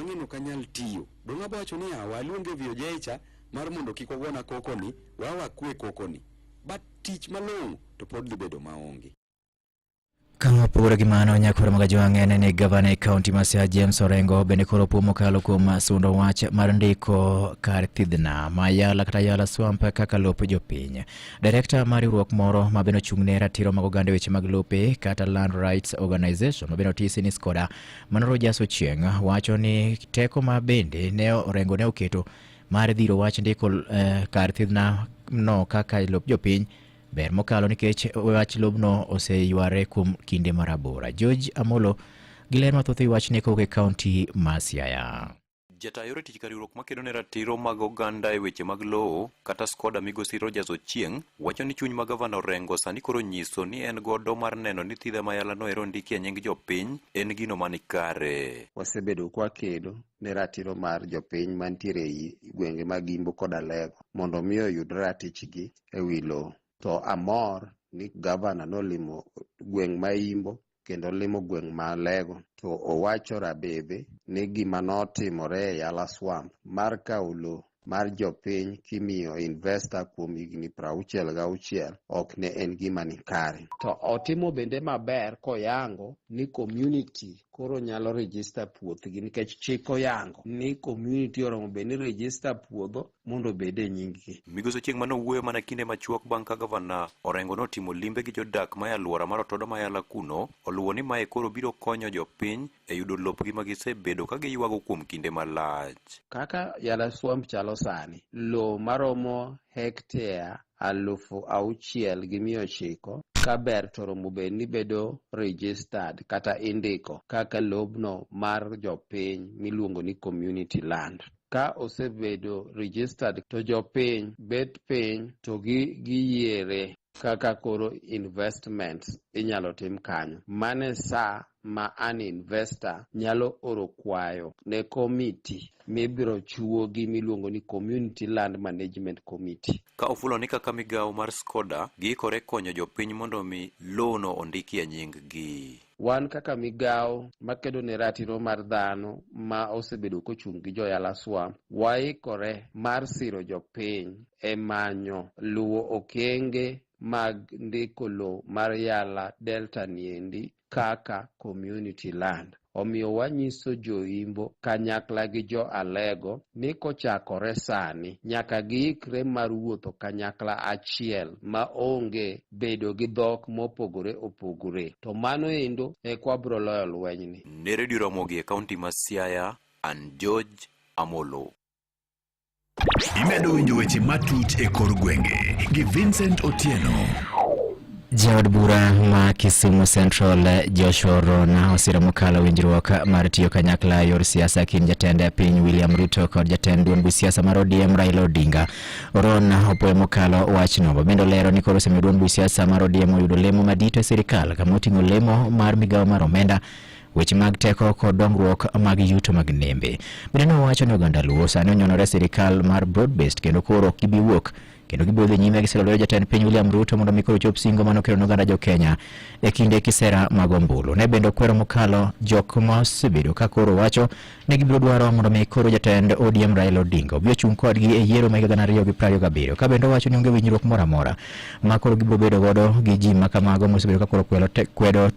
Mang'eno ok anyal tiyo. Dong' abo wacho ni awa aluonge VOJ cha mar mondo kik wagona koko ni, wa wakwe koko ni. But tich malong'o to pod dhi bedo maonge. Ka opogore gi mano, nyakwar Magajwang' en ni gavana e kaunti ma Siaya James Orengo bende koro opuo mokalo kuom sundo wach mar ndiko kar thidhna ma Yala kata Yala Swamp kaka lop jopiny. Direkta mar riwruok moro ma bende ochung' ne ratiro mag oganda e weche mag lope kata Land Rights Organization ma bende otisi ni SCODA mano Rogers Ochieng' wacho ni teko ma bende ne Orengo ne oketo mar dhiro wach ndiko kar thidhna no kaka lop jopiny ber mokalo nikech wach lobno oseyware kuom kinde marabora. George Amolo gi ler mathoth e wachni kowuok e kaunti ma Siaya. Jata yore tich ka riwruok makedo ne ratiro mag oganda e weche mag lowo kata SCODA migosi Rogers Ochieng' wacho ni chuny ma gavana Orengo sani koro nyiso ni en godo mar neno ni thidha ma Yala no ero ondiki e nying jopiny en gino mani kare. Wasebedo kwakedo ne ratiro mar jopiny mantiere ei gwenge mag Imbo kod Alego mondo mi oyud ratichgi e wi lowo. To amor ni gavana nolimo gweng' ma Imbo kendo limo gweng' ma Alego to owacho rabedhe ni gima notimore e Yala Swamp mar kawo lowo mar jopiny kimiyo investor kuom higni 66 ok ne en gima ni kare. To otimo bende maber koyango ni community koro nyalo register puothgi nikech chik oyango ni community oromo bed ni register puodho mondo obed e nying gi. Migosi Ochieng' mane owuoyo mana kinde machuok bang' ka gavana Orengo notimo limbe gi jodak ma e alwora mar Otodo ma Yala kuno, oluwo ni mae koro biro konyo jopiny e yudo lopgi ma gisebedo ka giywago kuom kinde malach. Kaka Yala Swamp chalo sani, lowo maromo hektea 6,900 ka ber to oromo bed ni bedo registered kata indiko kaka lobno mar jopiny miluongo ni community land. Ka osebedo registered to jopiny bet piny to giyiere kaka koro investments inyalo tim kanyo. Mane sa ma an investor nyalo oro kwayo ne committee mibiro chuogi miluongo ni Community Land Management Committee. Ka ofulo ni kaka migawo mar SCODA giikore konyo jopiny mondo mi lowo ondiki e nying gi. Wan kaka migawo makedo ne ratiro mar dhano ma osebedo kochung' gi jo Yala Swamp, waikore mar siro jopiny e manyo luwo okenge mag ndiko lowo mar Yala Delta niendi kaka community land. Omiyo wanyiso jo-Imbo kanyakla gi jo-Alego ni kochakore sani nyaka giikre mar wuotho kanyakla achiel ma onge bedo gi dhok mopogore opogore. To mano endo eka wabiro loyo lwenyni. Ne Radio Ramogi e kaunti ma Siaya, an George Amolo. Imedo winjo weche matut e kor gwenge gi Vincent Otieno. Jaod bura ma Kisumu Central Joshua Orona osiro mokalo winjruok mar tiyo kanyakla e yor siasa kind jatend piny William Ruto kod jatend duond buch siasa mar ODM Raila Odinga. Orona opuoyo mokalo wachno bende olero ni koro osemiyo duond buch siasa mar ODM oyudo lemo madito e sirikal kama oting'o lemo mar migawo mar omenda weche mag teko kod dongruok mag yuto mag nembe. Bende nowacho ni oganda Luo sani onyonore e sirikal mar broad based kendo koro ok gibi wuok kendo gibiro dhi nyime gi siro lwedo jatend piny William Ruto mondo mi koro ochop singo mane okelo ne oganda jo Kenya e kinde kisera mag ombulu. Ne bende okwero mokalo jok ma osebedo ka koro wacho ni gibiro dwaro mondo mi koro jatend ODM Raila Odinga obi ochung' kodgi e yiero ma higa 2027. Ka bende owacho ni onge winjruok moro amora ma koro gibiro bedo godo gi ji ma kamago mosebedo ka koro kwedo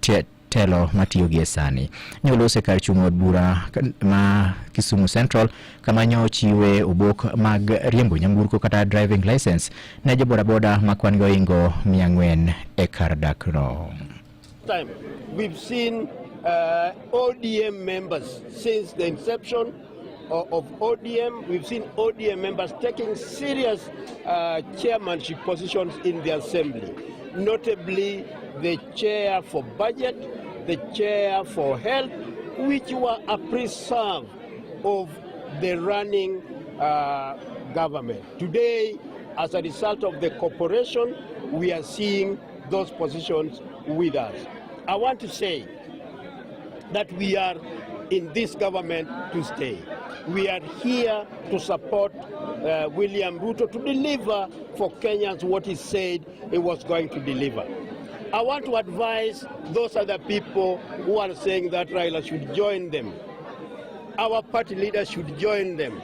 telo matiyo gie sani. Ne olose kar chung' od bura ma Kisumu Central kama nyo ochiwe obok mag riembo nyamburko kata driving license ne jo bodaboda ma kwan gi ohingo 400 e kar dakno. Time we've seen ODM members since the inception of ODM, we've seen ODM members taking serious chairmanship positions in the assembly, notably the chair for budget, the chair for health, which were a preserve of the running government. Today, as a result of the cooperation, we are seeing those positions with us. I want to say that we are in this government to stay. We are here to support William Ruto to deliver for Kenyans what he said he was going to deliver. I want to advise those other people who are saying that Raila should join them. our party leaders should join them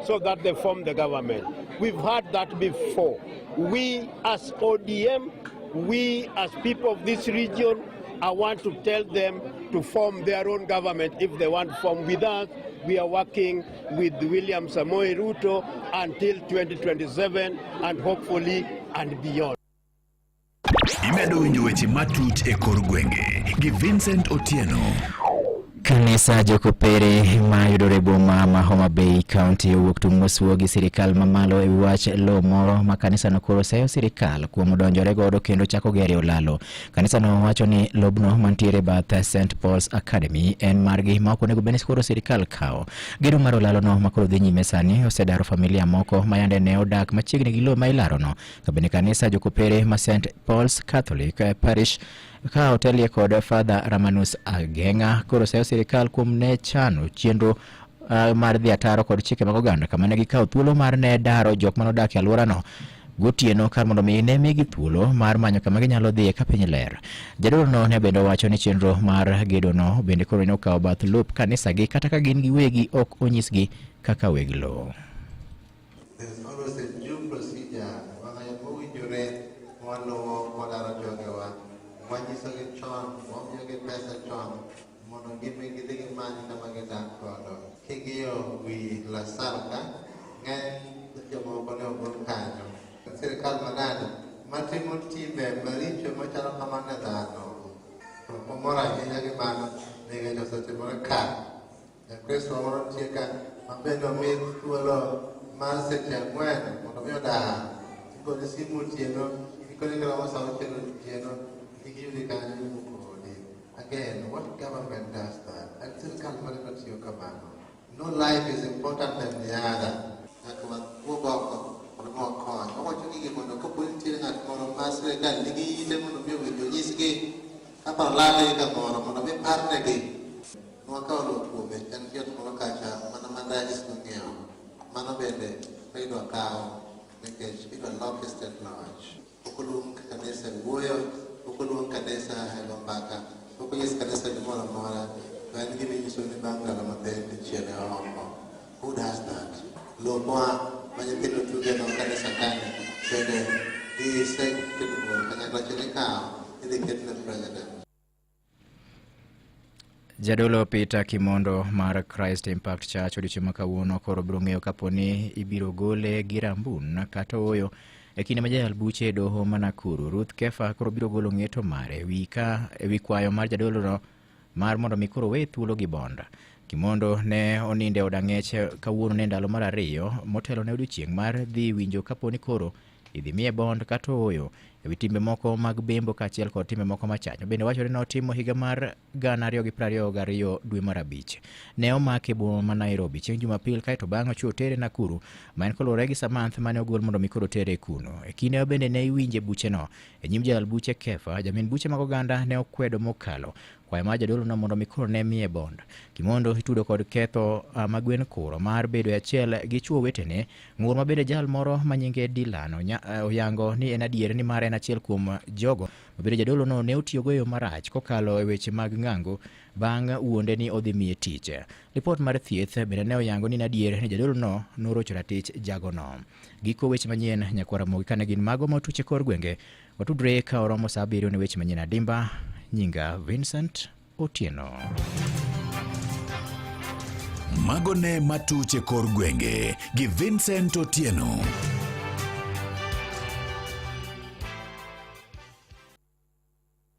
so that they form the government. We've heard that before. We as ODM, we as people of this region, I want to tell them to form their own government if they want to form with us. We are working with William Samoei Ruto until 2027 and hopefully and beyond. Imedo winjo weche matut e kor gwenge gi Vincent Otieno. Kanisa Jokopere ma yudore e boma ma Homa Bay County owuok tung' mosuo gi sirikal mamalo e wi wach lowo moro ma kanisano koro seyo sirikal kuom donjore godo kendo chako gere olalo. Kanisano wacho ni lobno mantiere bath St Paul's Academy en margi ma ok onego bed ni koro sirikal kawo. Gedo mar olalono ma koro dhi nyime sani osedaro familia moko ma yande ne odak machiegni gi lowo ma ilarono. Ka bende kanisa Jokopere ma St Paul's Catholic Parish ka otelie kod Father Ramanus Ageng'a koro seyo sirikal kuom ne chano chenro mar dhi ataro kod chike mag oganda kama ne gikawo thuolo mar ne daro jok mane odak e alworano gotieno kar mondo mi ne migi thuolo mar manyo kama ginyalo dhiye ka piny ler. Jadolono ne bende owacho ni chenro mar gedono bende koro ne okawo bath lop kanisagi kata ka gin giwegi ok onyisgi kaka weg lowo. There's always a due procedure. Wang'ayo mowinjore waluwo kwadaro jogewa. Wanyisogi chon, wamiyogi pesa chon mondo gimi gidhi gimany kama gidak godo. King'iyo wi Lasal ka, ng'eny jomoko ne ogol kanyo. Sirikal manade matimo timbe maricho machalo kamano ne dhano. Ok wamor ahinya gi mano nikech osetimore ka. Jakristo moro nitie ka ma bende omi thuolo mar seche ang'wen mondo mi odar. Igone simu otieno, gikone giromo sa auchiel otieno, giyudi kanyo iwuok kodi. Again, what government does that? En sirikal mane matiyo kamano? No life is important than the other. Nyaka wawuog oko mondo mi wakony. Wawacho gigi mondo kapo ni nitiere ng'at moro ma sirikal nigi ite mondo mi owinj onyisgi kaka olalgi kamoro mondo mi parnegi. Nwakawo lowo kuome, en gi ot moro kacha mana Mandajis nong'iewo. Mano bende idwa kaw nikech idwa loke state lodge. Pok oluong kanisa e wuoyo, pok oluong kanisa e go mbaka, pok onyis kanisa gimoro amora, to en gima inyiso ni bang' ndalo mathin ichiele oko. Who does that? Lopwa ma nyithindo tuge no kanisa kani bende giseketo kanyakla achiel ikawo idhi ketne president. Jadolo Peter Kimondo mar Christ Impact Church odiochieng' ma kawuono koro biro ng'eyo kapo ni ibiro gole gi rambun kata ooyo. E kinde ma jayal buche e doho ma Nakuru Ruth Kefa koro biro golo ng'eto mare ewi kwayo mar jadolono mar mondo mi koro weye thuolo gi bond. Kimondo ne onindo e od ang'ech kawuono ne ndalo mar ariyo motelo ne odiochieng' mar dhi winjo kapo ni koro idhi miye bond kata ooyo ewi timbe moko mag bembo kaachiel kod timbe moko machanyo. Bende wachore ni notimo higa mar 2022 dwe mar abich. Ne omake e boma ma Nairobi chieng' Jumapil kaeto bang'e ochuo otere Nakuru ma en koluwore gi Samanth mane ogol mondo mi koro otere kuno. E kinde bende ne iwinje bucheno e nyim jayal buche Kefa, jamin buche mag oganda ne okwedo mokalo kwayo mar jadolono mondo mi koro ne miye bond. Kimondo itudo kod ketho magwen kuro mar bedo e achiel gi chuo wetene, ng'ur ma bende jal moro ma nyinge Dylan oyango ni en adier ni mar en achiel kuom jogo ma bende jadolono ne otiyogo e yo marach kokalo e weche mag ng'ango bang' wuonde ni odhi miye tich. Lipot mar thieth bende ne oyango ni en adier ni jadolono norocho ratich jagono. Giko weche manyien nyakwar Ramogi kane gin mago ma otuch e kor gwenge. Watudre ka oromo saa abiriyo ne weche manyien adimba. Nyinga Vincent Otieno. Mago ne matuch e kor gwenge gi Vincent Otieno.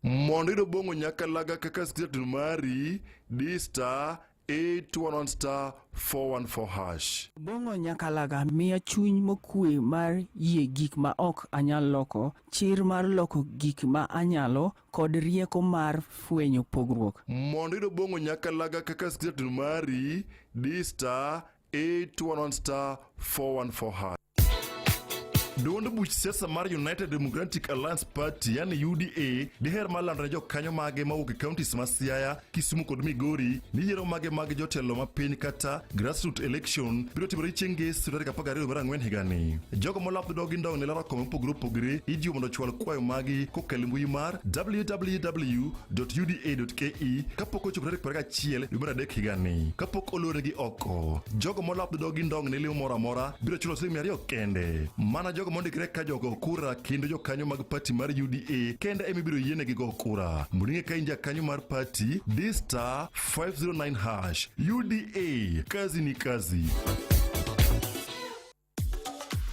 Mondo iyud Obong'o Nyakalaga kaka station mari, di star 811 star 414 hash. Obong'o Nyakalaga miya chuny mokwe mar yie gik ma ok anyal loko, chir mar loko gik ma anyalo, kod rieko mar fwenyo pogruok. Mondo iyud Obong'o Nyakalaga kaka station mari, di star 811 star 414 hash. Duond buch siasa mar United Democratic Alliance Party yani UDA diher mar lando ne jokanyo mage mawuok e counties ma Siaya, Kisumu kod Migori ni yiero mage mag jotelo ma piny kata grassroots election biro timore chieng' Ngeso tarik 12 mar ang'wen higani. Jogo molap dhogi ndong' ne laro kombe mopogore opogore ijiwo mondo ochwal kwayo magi kokalo e mbui mar www.uda.ke kapok ochopo tarik 21 dwe mar adek higani. Kapok olornegi oko, jogo molap dhogi ndong' ne lemo moro amora biro chulo siling 200 kende. Mana jogo mondikre ka jogo kura kendo jokanyo mag pati mar UDA kende ema ibiro yienegi go kura. Mondo ing'e ka in jakanyo mar pati, di star 509 hash. UDA, kazi ni kazi.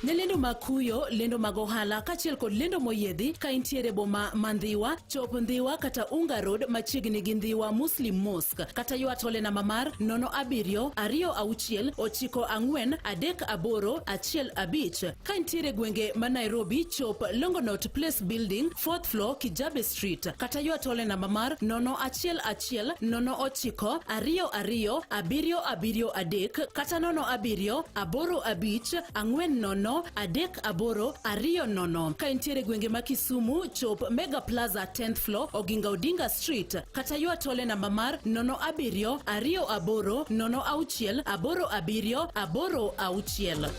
Ne lendo mag kuyo, lendo mag ohala kaachiel kod lendo moyiedhi ka intiere boma ma Ndhiwa, chop Ndhiwa kata Unga Road machiegni gi Ndhiwa Muslim Mosque kata ywa tole namba mar 07 26 94 38 15. Ka intiere gwenge ma Nairobi, chop Longonot Place Building, 4th floor, Kijabe Street kata ywa tole namba mar 0 1 1 0 9 2 2 7 7 3 kata 0 7 8 5 4 0 3 8 2 0. Ka intiere gwenge ma Kisumu, chop Mega Plaza 10th floor, Oginga Odinga Street kata ywa tole namba mar 0 7 2 8 0 6 8 7 8 6.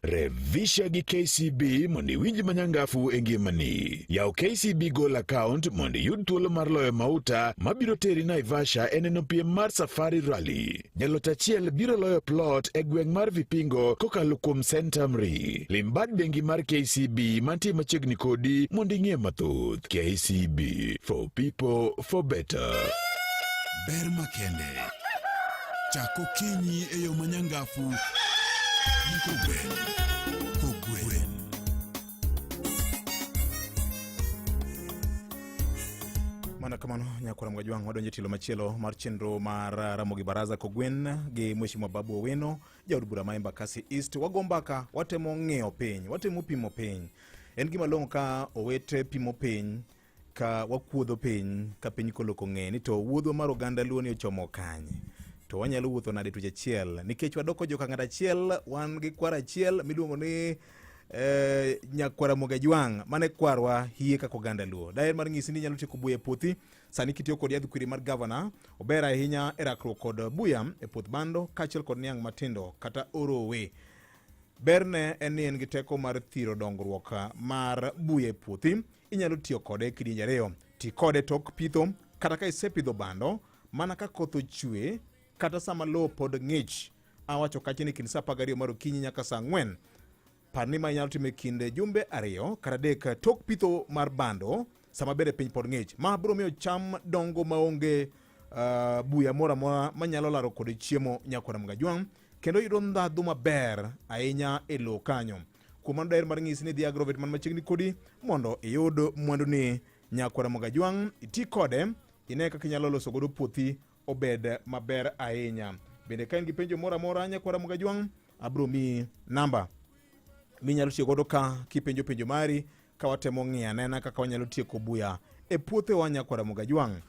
Revisha gi KCB mondo iwinj manyangafu e ngimani. Yaw KCB Goal account mondo iyud thuolo mar loyo mauta mabiro teri Naivasha e neno piem mar Safari Rally. Jaloch achiel biro loyo plot e gweng' mar Vipingo kokalo kuom Centum Re. Lim bad bengi mar KCB mantie machiegni kodi mondo ing'e mathoth. KCB for people for better. Ber makende. Chak okinyi e yo manyangafu gi kogwen. Kogwen. Mana kamano nyakwara Mgajwang' wadonjo e tielo machielo mar chenro mar Ramogi Baraza kogwen gi Mheshimiwa Babu Owino, jaod bura ma Embakasi East. Wago mbaka, watemo ng'iyo piny, watemo pimo piny. En gima long'o ka owete pimo piny ka wakuodho piny ka piny koloko ng'e ni to wuodhwa mar oganda luo ni ochomo kanye to wanyalo wuotho nade tuech achiel nikech wadoko joka ng'at achiel wan gi kwar achiel miluongo ni eh, nyakwara Mogajwang' mane kwarwa hie kaka oganda luo daher mar ng'isi ni inyalo tieko buya e puothi sani kitiyo kod yadh kwiri mar gavana ober ahinya e rakruok kod buya e puoth bando kaachiel kod niang' matindo kata orowe berne en ni en gi teko mar thiro dongruok mar buya e puothi Inyalo tiyo kode e kidienje ariyo. Ti kode tok pitho kata ka isepidho bando mana ka koth ochwe kata sama lowo pod ng'ich. Awacho kacha ni kind saa 12 mar okinyi nyaka saa 4. Par ni ma inyalo timo e kind jumbe ariyo kata adek tok pitho mar bando sama bende piny pod ng'ich. Ma biro miyo cham dongo maonge uh, buya moro amora manyalo laro kode chiemo nyakwara Mgajwang' kendo yudo ndhadhu maber ahinya e lowo kanyo. Kuom mano daher mar nyisi ni dhi Agrovet man machiegni kodi mondo iyud mwanduni nyakwara Mogajwang' iti kode ine kaka inyalo loso godo puothi obed maber ahinya. Bende ka in gi penjo moro amora nyakwara Mogajwang' abiro miyi namba minyalo tiyo godo ka kipenjo penjo mari ka watemo ng'iyo anena kaka wanyalo tieko buya e puothewa nyakwara Mogajwang'.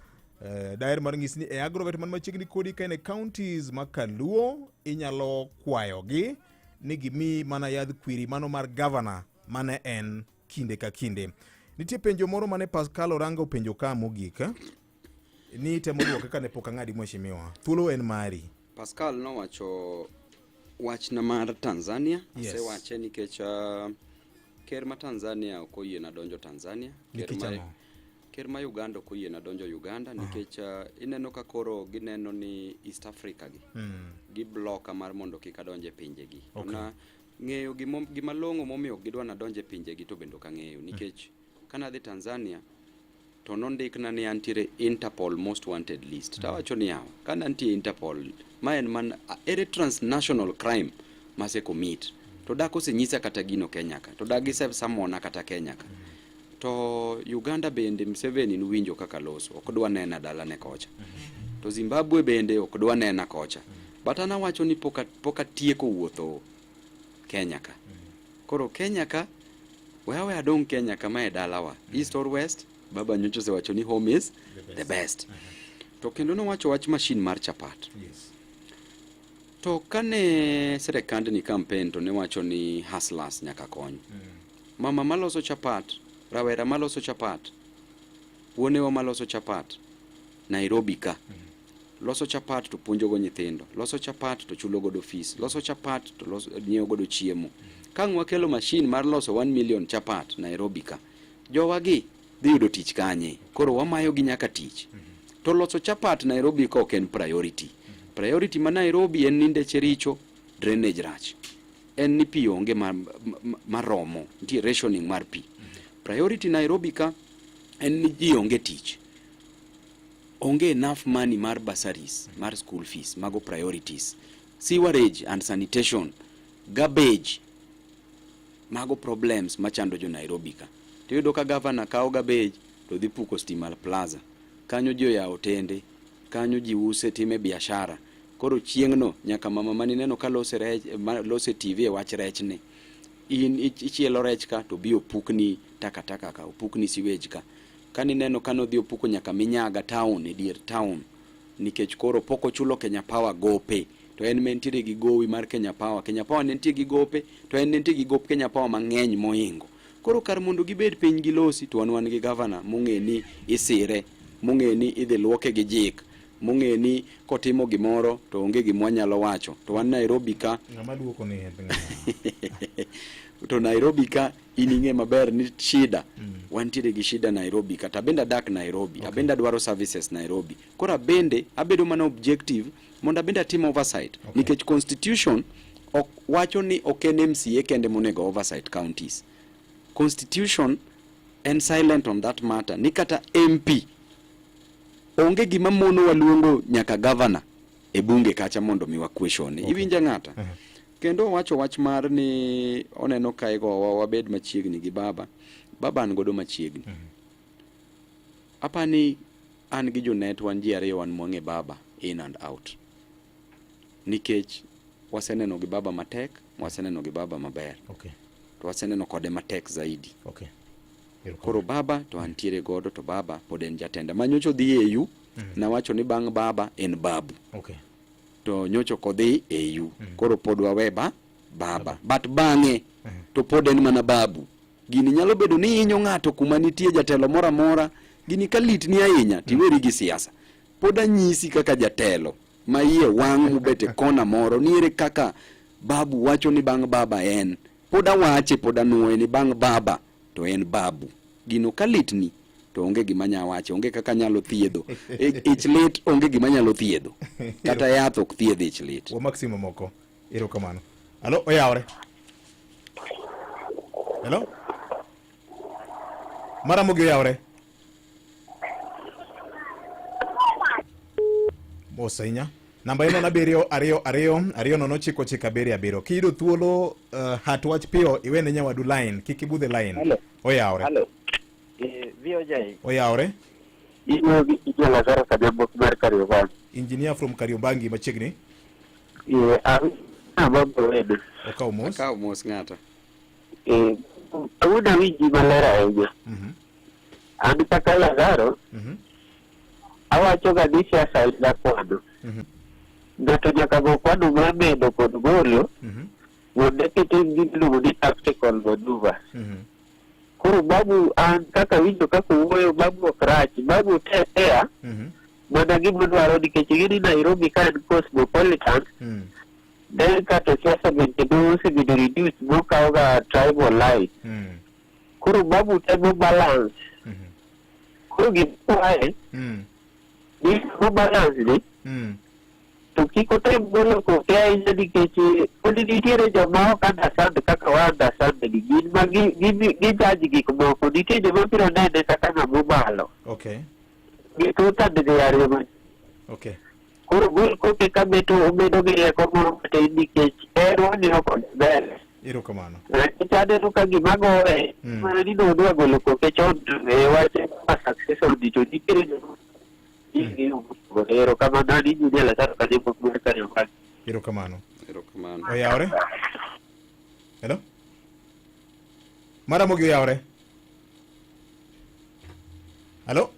Eh, daher mar nyisi ni e Agrovet man machiegni kodi ka in e counties ma Kaluo inyalo kwayogi ni gimiyi mana yadh kwiri mano mar gavana mane en kinde ka kinde. Nitie penjo moro mane Pascal Oranga openjo ka mogik eh, ni temo duoke kane pok ang'adi mheshimiwa. Thuolo en mari. Pascal nowacho wachna mar Tanzania. Yes. Asewache nikech uh, ker ma Tanzania ok oyiena donjo Tanzania. Ker Nikech ma- ang'o? Ker ma Uganda ok oyiena donjo Uganda nikech uh, ineno ka koro gineno ni East Africa gi gibloka mar mondo kik adonj e pinjegi. To Okay. na ng'eyo gimo- gima long'o momiyo ok gidwa nadonj e pinjegi to bende ok ang'eyo nikech kana adhi Tanzania to nondikna ni antiere Interpol most wanted list. Tawacho ni yawa, ka nantie Interpol, ma en man ere transnational crime mase commit. To dak osenyisa kata gino Kenya ka, to dak gise samona kata Kenya ka. To Uganda bende Museveni nuwinjo kaka loso, ok dwa nena dalane kocha. To Zimbabwe bende ok dwa nena kocha. But an awacho ni pok pok atieko wuotho Kenya ka. Koro Kenya ka, we awe adong' Kenya ka ma e dalawa. East or West, baba nyocha osewacho ni home is the best. To kendo nowacho wach machine mar chapat. Yes. To kane sirikand ni campaign to ne wacho ni hustlers nyaka kony. Mama maloso chapat, rawera maloso chapat, wuonewa maloso chapat Nairobi ka. Loso chapat to puonjogo nyithindo, loso chapat to chulo godo fees, loso chapat to loso, nyiewo godo chiemo. Ka ang' wakelo machine mar loso 1 million chapat Nairobi ka, jowagi dhi yudo tich kanye? Koro wamayogi nyaka tich. To loso chapat Nairobi ka ok en priority. Priority ma Nairobi en ni ndeche richo, drainage rach. En ni pi onge maromo, nitie rationing mar pi. Priority Nairobi ka en ni ji onge tich. Onge enough money mar bursaries, mar school fees, mago priorities. Sewerage and sanitation, garbage, mago problems machando jo Nairobi ka. To iyudo ka governor kawo garbage to dhi puko Stima Plaza. Kanyo ji oyawo otende, kanyo ji use time biashara. Koro chieng'no nyaka mama manineno ka lose rech, ma lose TV e wach rech ni. In ichielo rech ka to bi opukni takataka ka, opukni sewage ka. Kanineno ka nodhi opuko nyaka Minyaga town e dier town nikech koro pok ochulo Kenya Power gope to en mentiere gi gowi mar Kenya Power. Kenya Power ne nitie gi gope to en ne nitie gi gop Kenya Power mang'eny moingo. Koro kar mondo gibed piny gilosi to wan wan gi gavana mong'e ni isire, mong'e ni idhi luoke gi jik, mong'e ni kotimo gimoro to onge gima wanyalo wacho. To wan Nairobi ka Ng'ama luoko ni en ng'a? to Nairobi ka in ing'e maber ni shida wantiere gi shida Nairobi kata abende adak Nairobi okay. Abende adwaro services Nairobi koro abende abedo mana objective mondo abende atim oversight okay. Nikech constitution ok wacho ni ok en MCA kende monego oversight counties. Constitution en silent on that matter ni kata MP onge gima mono waluongo nyaka governor e bunge kacha mondo mi wa question okay. Iwinja ng'ata Kendo owacho wach mar ni oneno ka igowa wabed machiegni gi baba. Baba an godo machiegni. Apani an gi Junet wan ji ariyo wan mwang'e baba in and out. Nikech waseneno gi baba matek, waseneno gi baba maber. Okay. To waseneno kode matek zaidi. Okay. Koro baba to antiere godo to baba pod en jatenda. Ma nyocha odhi e EU, nawacho ni bang' baba en babu. Okay. To nyocha ok odhi EU. Koro pod wawe ba baba. But bang'e to pod en mana babu. Gini nyalo bedo ni hinyo ng'ato kuma nitie jatelo moro amora. Gini ka litni ahinya tiweri gi siasa. Pod anyisi kaka jatelo ma iye wang' mobet e kona moro ni ere kaka babu wacho ni bang' baba en. Pod awache pod anuoye ni bang' baba to en babu. Gino ka litni to onge gima nya wacho, onge kaka nyalo thiedho. Ich lit onge gima nyalo thiedho. Kata yath ok thiedh ich lit. Wamak simu moko. Erokamano. Alo, oyawore. Hello? Maramogi oyawore. Mos ahinya. Namba en nono abiriyo ariyo ariyo ariyo nono ochiko ochiko abiriyo abiriyo. Kiyudo thuolo hat wach piyo iwene nyawadu line, kik ibudh e line. Hello. Oyawore. Hello. VOJ. Oyawore. Iwuoyo gi Engineer Lazaro Kajambo mar Kariobangi. Engineer from Kariobangi machiegni. An Babu Owino. Okaw mos. Akaw mos ng'ato. Awuoyo awinji maler ahinya. An kaka Lazaro, awacho ga ni siasa en ga kwano. Ng'ato nyaka go kwano mar medo kod golo mondo eka itim gima iluongo ni tactical maneuver. Koro babu an kaka winjo kaka owuoyo babu ok rach. Babu tetea mana gima odwaro nikech ing'e ni Nairobi ka en cosmopolitan then kata siasa bende nosebedo reduced mokawo ga tribal line. Koro babu temo balance. Koro gima kwaye ni mo balance ni to kik otem golo koke ahinya nikech pod nitiere joma ok understand kaka wa understand ni gin ma gi judge gik moko nitie joma biro nene kaka ng'ama obalo. Okay. Githoth and they are human. Okay. Koro gol koke ka beto obedo gi rieko moro matin nikech en wang'iyo kode mbele. Erokamano. Nikech aneno ka gima goye mana ni nodwa golo koke chon to e wach ma successor ni to nitiere joma Erokamano an Engineer Lazaro Kajembo mar Kariobangi. Erokamano. Erokamano. Oyawore? Hello? Maramogi oyawore? Hello?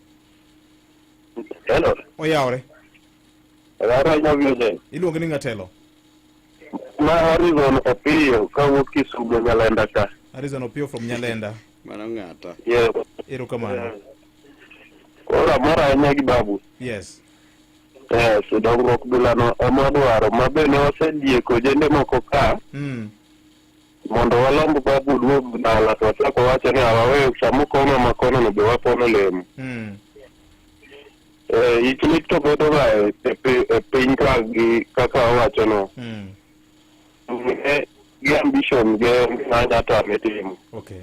Hello. Oyawore? Oyawore ahinya VOJ. Iluongo ni ng'atelo? Ma Harrison Opiyo kawuok Kisumo Nyalenda ka. Harrison Opiyo from Nyalenda. Mano ng'ata. Yes. Erokamano. Koro amor ahinya gi babu. Yes. Yes, dongruok bilano ema wadwaro ma be ne wasedieko ojende moko ka mondo walomb babu duog dala to wachako wacho ni awaweyo sama okoma ma kono no be wapono olemo. Eh, ich lit to bedo ga e, e, e piny ka gi kaka owacho no. E, gi ambition ge onge ng'a tame timo. Okay.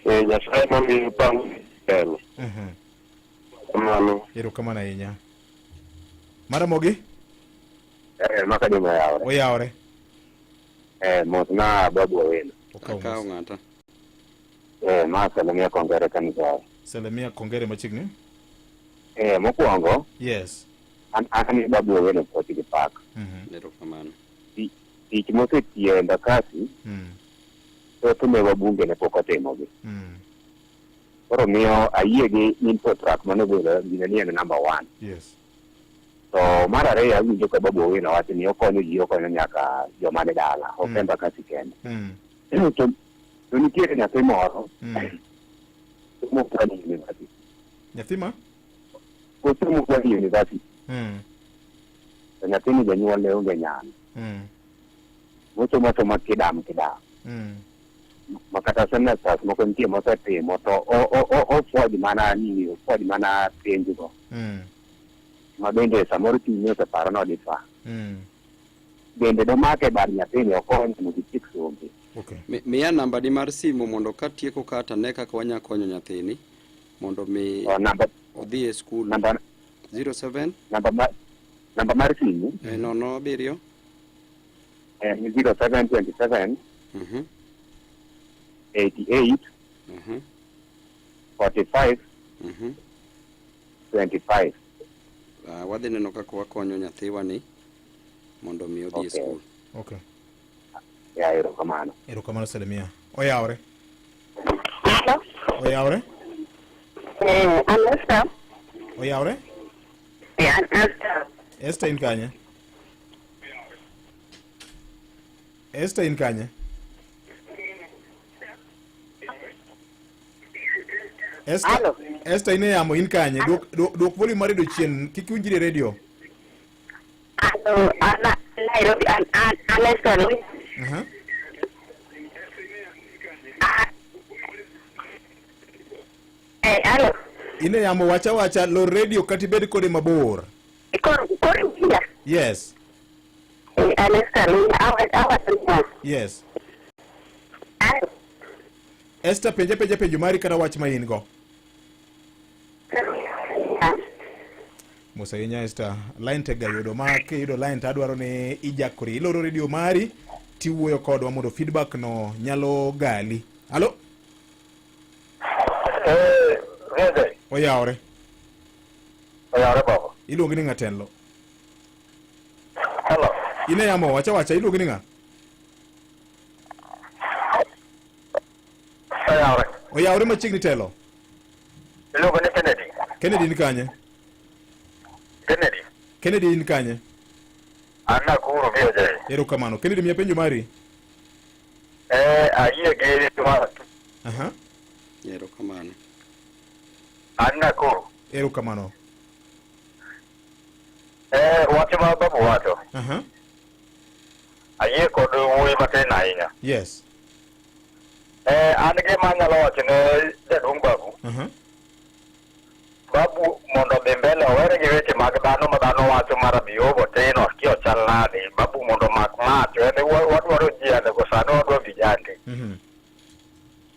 Eh, Nyasaye mamiyo pango telo. Kamano. Erokamano ahinya. Maramogi? Eh, maka joma oyawore. Oyawore. Eh, mos na babu Owino. Akawo ng'ata. Eh, ma Salamia Kongere kanisa. Salamia Kongere machiegni. Eh, mokwongo. Yes. An an babu Owino puoch gi pak. Erokamano. Tich mosetiyo e Embakasi, thothne wabunge ne pok otimogi. Koro miyo ayie gi Infotrak mane ogolo gine ni en number one. Yes. To mar ariyo awinjo ka Babu Owino wacho ni okonyo ji okonyo nyaka joma ni dala, ok Embakasi kende. To, to nitiere nyathi moro somo Pwani University. Nyathi ma? Osomo Pwani University. To nyathini janyuolne onge nyalo. Mosomo asoma kidam kidam. Ma kata semesters moko nitie mosetimo to ofuoj mana nini ofuoj mana penjgo. Ma bende samoro chunye oseparo ni odhi fa. Bende domake bad nyathini okonye mondo otiek sombe. Okay. Miya namba ni mar simu mondo katieko ka to ane kaka wanya konyo nyathini mondo mi Oh, namba odhi e skul. Namba 07 namba mar namba mar simu 07 en 0727 88 45 25. Wadhi neno kaka wakonyo nyathiwa ni mondo mi odhi e Okay. skul. Okay. Ya, erokamano. Erokamano Salamia. Oyawore. Oyawore. Eh, an Esther. Oyawore. Eh, an Esther. Esther in kanye? Esther in kanye? Esther, Esther in e yamo in kanye? Duok, duok, duok volume mar radio chien kik iwinjri e radio. Alo, an Nairobi, an an an Esther. Eh, alo. In e yamo wacha wacha lor radio kata ibed kode mabor. Koro koro iwinja? Yes. Eh, an Esther Lunya. Awacho niya. Yes. Alo. Esther penja penja penjo mari kata wach ma in go. Mos ahinya Esther. Line tek ga yudo ma kiyudo line to adwaro ni ijakori. Iloro radio mari tiwuoyo kodwa mondo feedback no nyalo gali. Halo? Eh, Vijay, Oyawore. oyawore baba. Iluongi ni ng'a telo? Hello. In e yamo wacha wacha iluongi ni ng'a? Oyawore. Oyawore machiegni telo. Iluongo ni Kennedy. Kennedy ni kanye? Kennedy. Kennedy in kanye? An Nakuru VJ. Erokamano. Kennedy miya penjo mari. Eh, ayie gi ma Aha. Erokamano. an Nakuru. Erokamano. Eh, wach ma babu wacho. Aha. Ayie kod wuoyi matin ahinya. Yes. Eh, an gima anyalo wacho ne jaduong' babu. Aha. Babu mondo odhi mbele owere gi weche mag dhano ma dhano wacho mar Abiobo tin okia ochal nade. Babu mondo omak mach. En wadwaro ji anego sani wadwa vijande.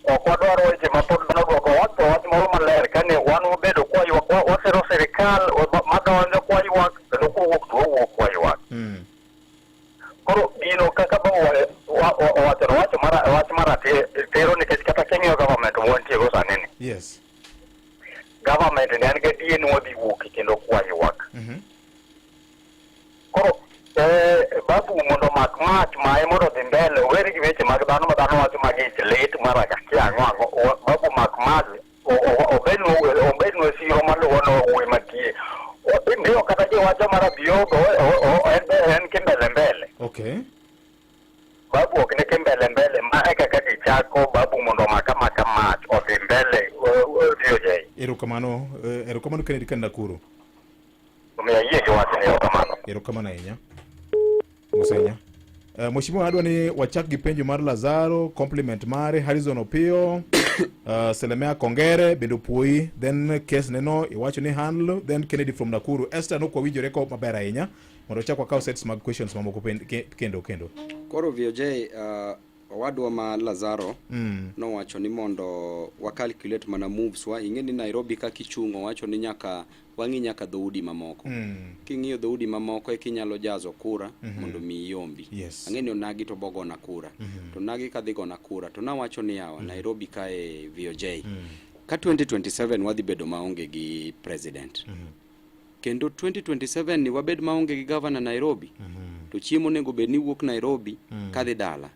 Ok wadwaro weche ma pod dhano dwoko. Wacho wach moro maler kane wan wabedo kwaywak wasero sirikal madonjo kwaywak kendo kowuok to wawuok kwaywak. Koro gino kaka babu owacho no wacho mara wach mar tero nikech kata king'iyo government mwantie go sani ni. Yes. Government ni an gadier ni wadhi wuok kendo kwaywak. Koro babu mondo omak mach maye mondo odhi mbele owere gi weche mag dhano ma dhano wacho mag ich lit mar akia ang'o ang'o. Babu mak mach obednwa siro maluwo no wuoyi mantie. Ndiyo kata kiwacho mar Abiogo en kimbele mbele. Okay. Babu ok ni kimbele mbele ma e kaka ji chako babu mondo omak amaka mach odhi mbele VOJ. Erokamano, erokamano Kennedy ka Nakuru. Omiyo ayie gi wachni, erokamano. Erokamano ahinya. Mos ahinya. Mheshimiwa adwa ni wachak gi penjo mar Lazaro, compliment mare, Harrison Opiyo, Selemea Kongere bende opuoyi, then case neno iwacho ni handle, then Kennedy from Nakuru. Esther nok wawinjore ko maber ahinya mondo wachak wakaw sets mag questions mamoko kendo kendo. Koro VOJ owadwa ma Lazaro nowacho ni mondo wa calculate mana moves wa ing'e ni Nairobi kaka ichung' owacho ni nyaka wang'i nyaka dhoudi mamoko. King'iyo dhoudi mamoko eka inyalo jazo kura mondo mi iyombi. Ang'e ni onagi to bogona kura. To onagi kadhi gona kura to nawacho ni yawa Nairobi kae VOJ. Ka 2027 wadhi bedo maonge gi president. Kendo 2027 ni wabed maonge gi governor Nairobi. To chiemo onego bed ni wuok Nairobi kadhi dala.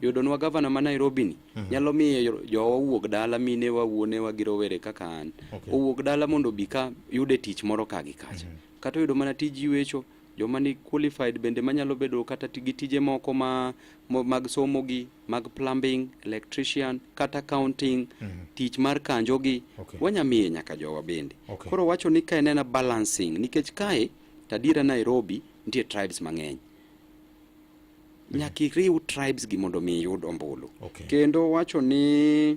Yudonwa governor ma Nairobi ni nyalo miyo jowa owuog dala, minewa, wuonewa gi rowere kaka an. Owuog dala mondo obi ka yude tich moro ka gi kacha. Kata oyudo mana tij ywecho, joma ni qualified bende manyalo bedo kata gi tije moko ma mag somo gi, mag plumbing, electrician, kata accounting, tich mar kanjo gi, wanya miye nyaka jowa bende. Koro wacho ni kae nena balancing, nikech kae tadiera Nairobi nitie tribes mang'eny. Nyaka iriw tribes gi mondo mi iyud ombulu. Kendo wacho ni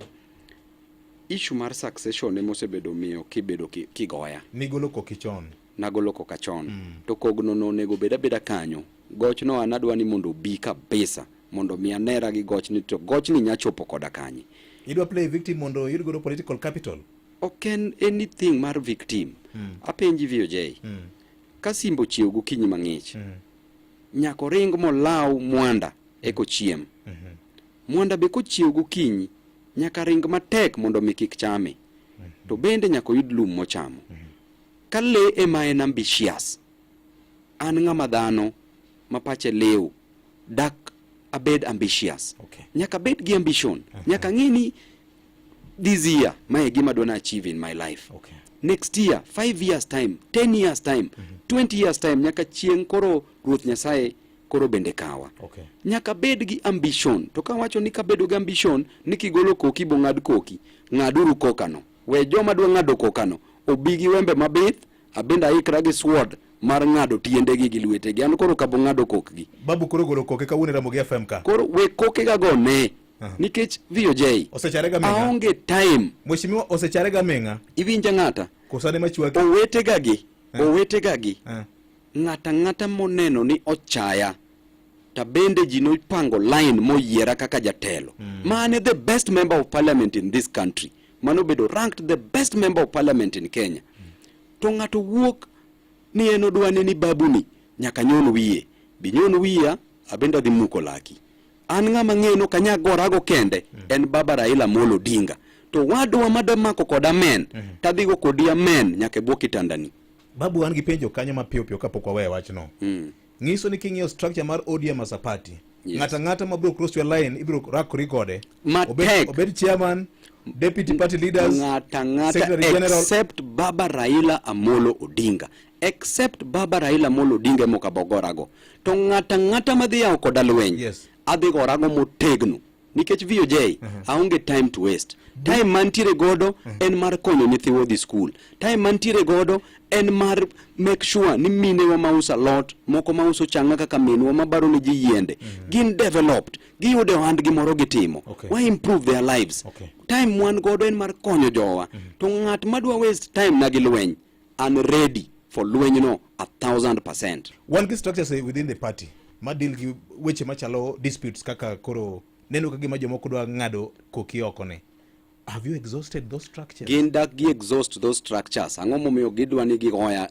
issue mar succession ema osebedo miyo kibedo kigoya. Nigolo koki chon. Nagolo koka chon. To kogno no onego bed abeda kanyo. Gochno an adwa ni mondo obi kabisa mondo mi anera gi gochni to gochni nya chopo koda kanye. Idwa play victim mondo iyud godo political capital? Ok en anything mar victim. Apenji VOJ. Ka simba ochiew gokinyi mang'ich, nyaka oring molaw mwanda eka ochiem. Mwanda be kochiew gokinyi, nyaka ring matek mondo mi kik chame. To bende nyaka oyud lum mochamo. Ka lee ema en ambitious, an ng'ama dhano ma pache liw, dak abed ambitious. Nyaka abed gi ambition. Nyaka ng'e ni this year mae gima adwa na achieve in my life. Next year, 5 years time, 10 years time, 20 years time, nyaka chieng' koro Ruoth Nyasaye koro bende kawa. Nyaka bed gi ambition. To kawacho ni kabedo gi ambition ni kigolo koki bo ng'ad koki, ng'aduru kokano. We joma dwa ng'ado kokano obi gi wembe mabith, abende aikra gi sword mar ng'ado tiendegi gi lwetegi. An koro kabo ng'ado kokgi. Babu koro golo koke kawuono e Ramogi FM ka. Koro we kokega go ne. Nikech VOJ. Osechare ga ming'a. Aonge time. Mheshimiwa osechare ga ming'a. Iwinja ng'ata. Kosane machwaki. Owetega gi. Owetega gi. Ng'ata ng'ata moneno ni ochaya ta bende ji nopango line moyiera kaka jatelo. Mane the best member of parliament in this country. Mano bedo ranked the best member of parliament in Kenya. To ng'ato wuok ni en odwane ni babu ni nyaka nyon wiye. Bi nyon wiya abende adhi muko laki. An ng'ama ng'eyo ni ok anyal gorago kende en baba Raila Amolo Odinga. To wadwa madwa mako kod amen tadhigo kodi amen nyaka e bwo kitandani. Babu an gi penjo kanyo mapiyo piyo kapok waweyo wachno. Nyiso ni king'iyo structure mar ODM as a party, ng'ata ng'ata ma biro cross your line ibiro rakori kode. Matek. Obed chairman, deputy party leaders, ng'ata ng'ata secretary general. except baba Raila Amolo Odinga. Except baba Raila Amolo Odinga ema ok abogorago. To ng'ata ng'ata madhi yawo koda lweny, adhi gorago motegno. Nikech VOJ, aonge time to waste. Time mantiere godo en mar konyo nyithiwa odhi school. Time mantiere godo en mar make sure ni minewa mauso alot, moko mauso changa kaka minwa mabaro ne ji yiende, gin developed, giyudo ohandgi moro gitimo. Wa improve their lives. Time wan godo en mar konyo jowa. To ng'at madwa waste time na gi lweny, an ready for lwenyno 1000%. Wan gi structures within the party ma deal gi weche machalo disputes kaka koro neno ka gima jomoko dwa ng'ado koki oko ne. Have you exhausted those structures? Gin dak gi exhaust those structures. Ang'o momiyo gidwa ni gigoya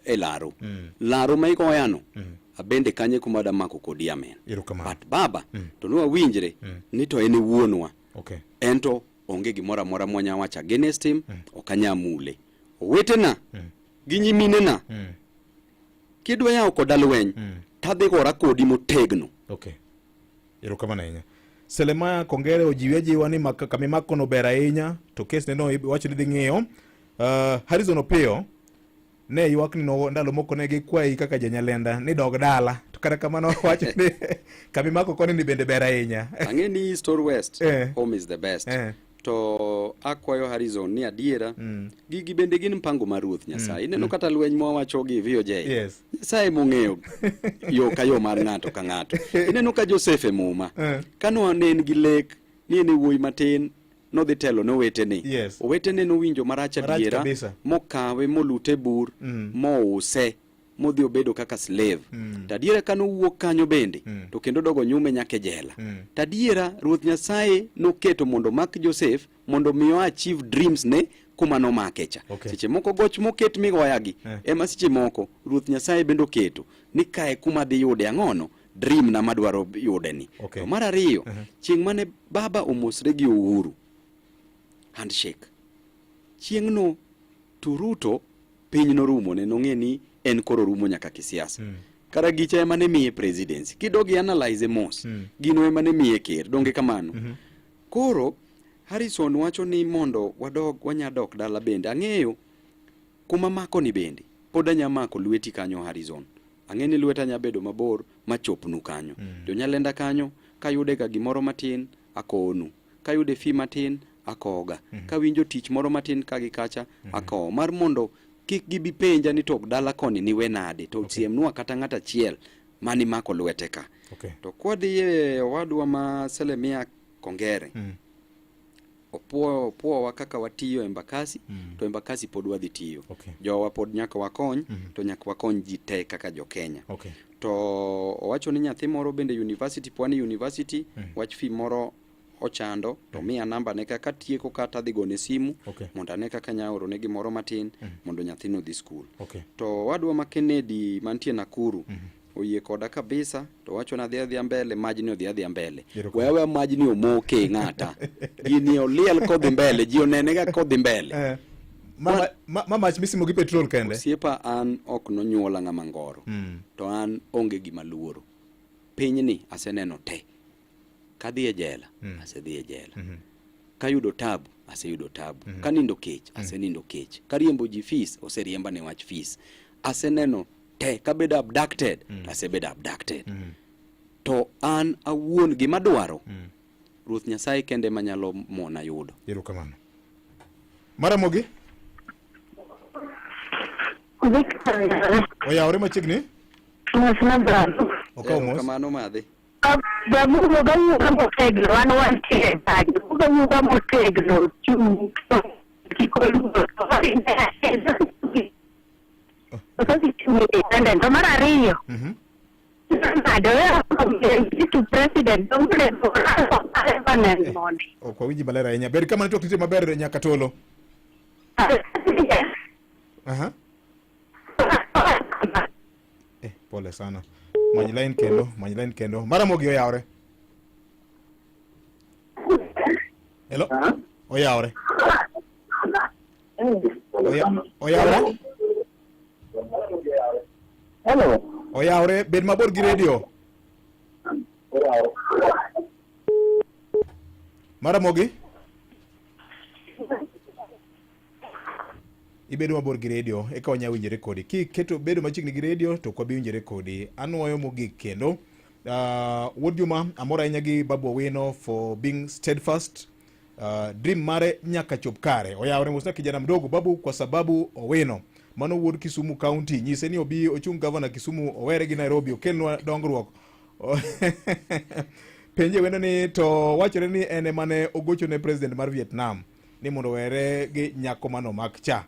e laro? Laro ma igoyano, abende kanye kuma da mako kodi amen. Erokamano. But baba, to ne wawinjre ni to en e wuonwa. En to onge gimoro amora mwanya wacho against him, ok anya mule. Owetena gi nyiminena, kidwa yawo koda lweny, tadhi gora kodi motegno. Erokamano ahinya. Selemaya Kongere ojiwi ajiwa ni kama no ber ahinya to kes ne no iwacho ni dhi ng'iyo. Harrison Opiyo ne ywak ni ndalo moko ne gikwayi kaka janyalenda ni dog dala to Kata kamano wacho ni kama imako koni ni bende ber ahinya. Ang'e ni East or West, Eh. home is the best. Eh. To akwayo Harrison ni adiera gigi bende gin mpango mar Ruoth Nyasaye. Ineno kata lweny mwawacho gi VOJ. Yes. Nyasaye mong'eyo yo ka yo mar ng'ato ka ng'ato. Ineno ka Joseph e muma. Eh. Kano ne en gi lek ni en e wuoyi matin nodhi telo ne owetene. Yes. Owetene nowinjo marach Marach adiera kabisa. mokawe molute bur mouse modhi obedo kaka slave. To adiera ka nowuok kanyo bende to kendo dogo nyume nyaka e jela. To adiera Ruoth Nyasaye noketo mondo omak Joseph mondo mi o achieve dreams ne kuma nomake cha. Okay. Seche moko goch moket migoyagi Eh. ema seche moko Ruoth Nyasaye bende oketo ni kae kuma dhi yude ang'ono dream na madwaro yude ni. Okay. To mar ariyo, chieng' mane baba omosre gi Uhuru handshake chieng'no to Ruto piny norumo ne nong'e ni en koro rumo nyaka kisiasa. Kara gicha ema ne miye presidency. Kidog i analyze mos, gino ema ne miye ker, donge kamano? Koro Harrison wacho ni mondo wadog wanya dok dala bende. Ang'eyo kuma mako ni bende pod anya mako lweti kanyo Harrison. Ang'e ni lweta nya bedo mabor machopnu kanyo. Jonyalenda kanyo kayude ga gimoro matin akowonu. Kayude fee matin akowoga. Kawinjo tich moro matin ka gi kacha akowo. Mar mondo kik gibi penja ni to dala koni niwe nade to siemnwa kata ng'at achiel mani mako lwete ka. Okay. To kwadhi e owadwa ma Selemia Kongere opuowa kaka watiyo Embakasi to Embakasi pod wadhi tiyo. Okay. Jowa pod nyaka wakony to nyaka wakony ji te kaka jo Kenya. Okay. To owacho ni nyathi moro bende university Pwani University wach fee moro ochando to miya namba ne kaka tieko kata adhi gone simu Okay. mondo ane kaka anya orone gimoro matin mondo nyathino odhi skul. Okay. To owadwa ma Kennedy mantie Nakuru oyie koda kabisa to wacho ni adhi adhiya mbele majni odhi adhiya mbele. Erokamano. We aweya majni omoke ng'ata. Gini oliel kodhi mbele, ji onene ga kodhi mbele. Eh. Ma, ma, ma mach misimo gi petrol kende. Osiepa an ok nonyuola ng'ama ngoro. To an onge gima luoro. Pinyni aseneno te. Kadhi e jela, asedhi e jela. Kayudo tabu, aseyudo tabu. Kanindo kech, asenindo kech. Kariembo ji fees, oseriemba ne wach fees. Aseneno te, kabedo abducted, to asebedo abducted. To an awuon gima dwaro, Ruoth Nyasaye kende ema nyalo mona yudo. Erokamano. Maramogi, Victor, oyawore machiegni? mos na babu. Okaw mos. Erokamano madhi. Babu wuoga wuoga motegno, an wantie kanyo. Wuoga wuoga motegno, chung' kik oluor. Chung' independent. To mar ariyo, ng'ado to president parliament mondi. Ok wawinji maler ahinya. Bed kama network nitie maber nyaka tolo. Aha. Eh, pole sana. Many line kendo, many line kendo. Maramogi oyawore. Hello? Oyawore. Oyawore? Hello. Oyawore, bed mabor gi radio. Maramogi? Ibedo mabor gi radio eka wanya winjore kodi. Kiketo bedo machiegni gi radio to ok wabi winjore kodi. Anuoyo mogik kendo. Wuod Juma, amor ahinya gi Babu Owino for being steadfast. Dream mare nyaka chop kare. Oyawore mos na kijana mdogo Babu kwa sababu Owino. Mano wuod Kisumu County. Nyise ni obi ochung gavana Kisumu owere gi Nairobi okelnwa dongruok. Penje wendo ni to wachore ni en ema ne ogocho ne president mar Vietnam ni mondo owere gi nyako manomak cha.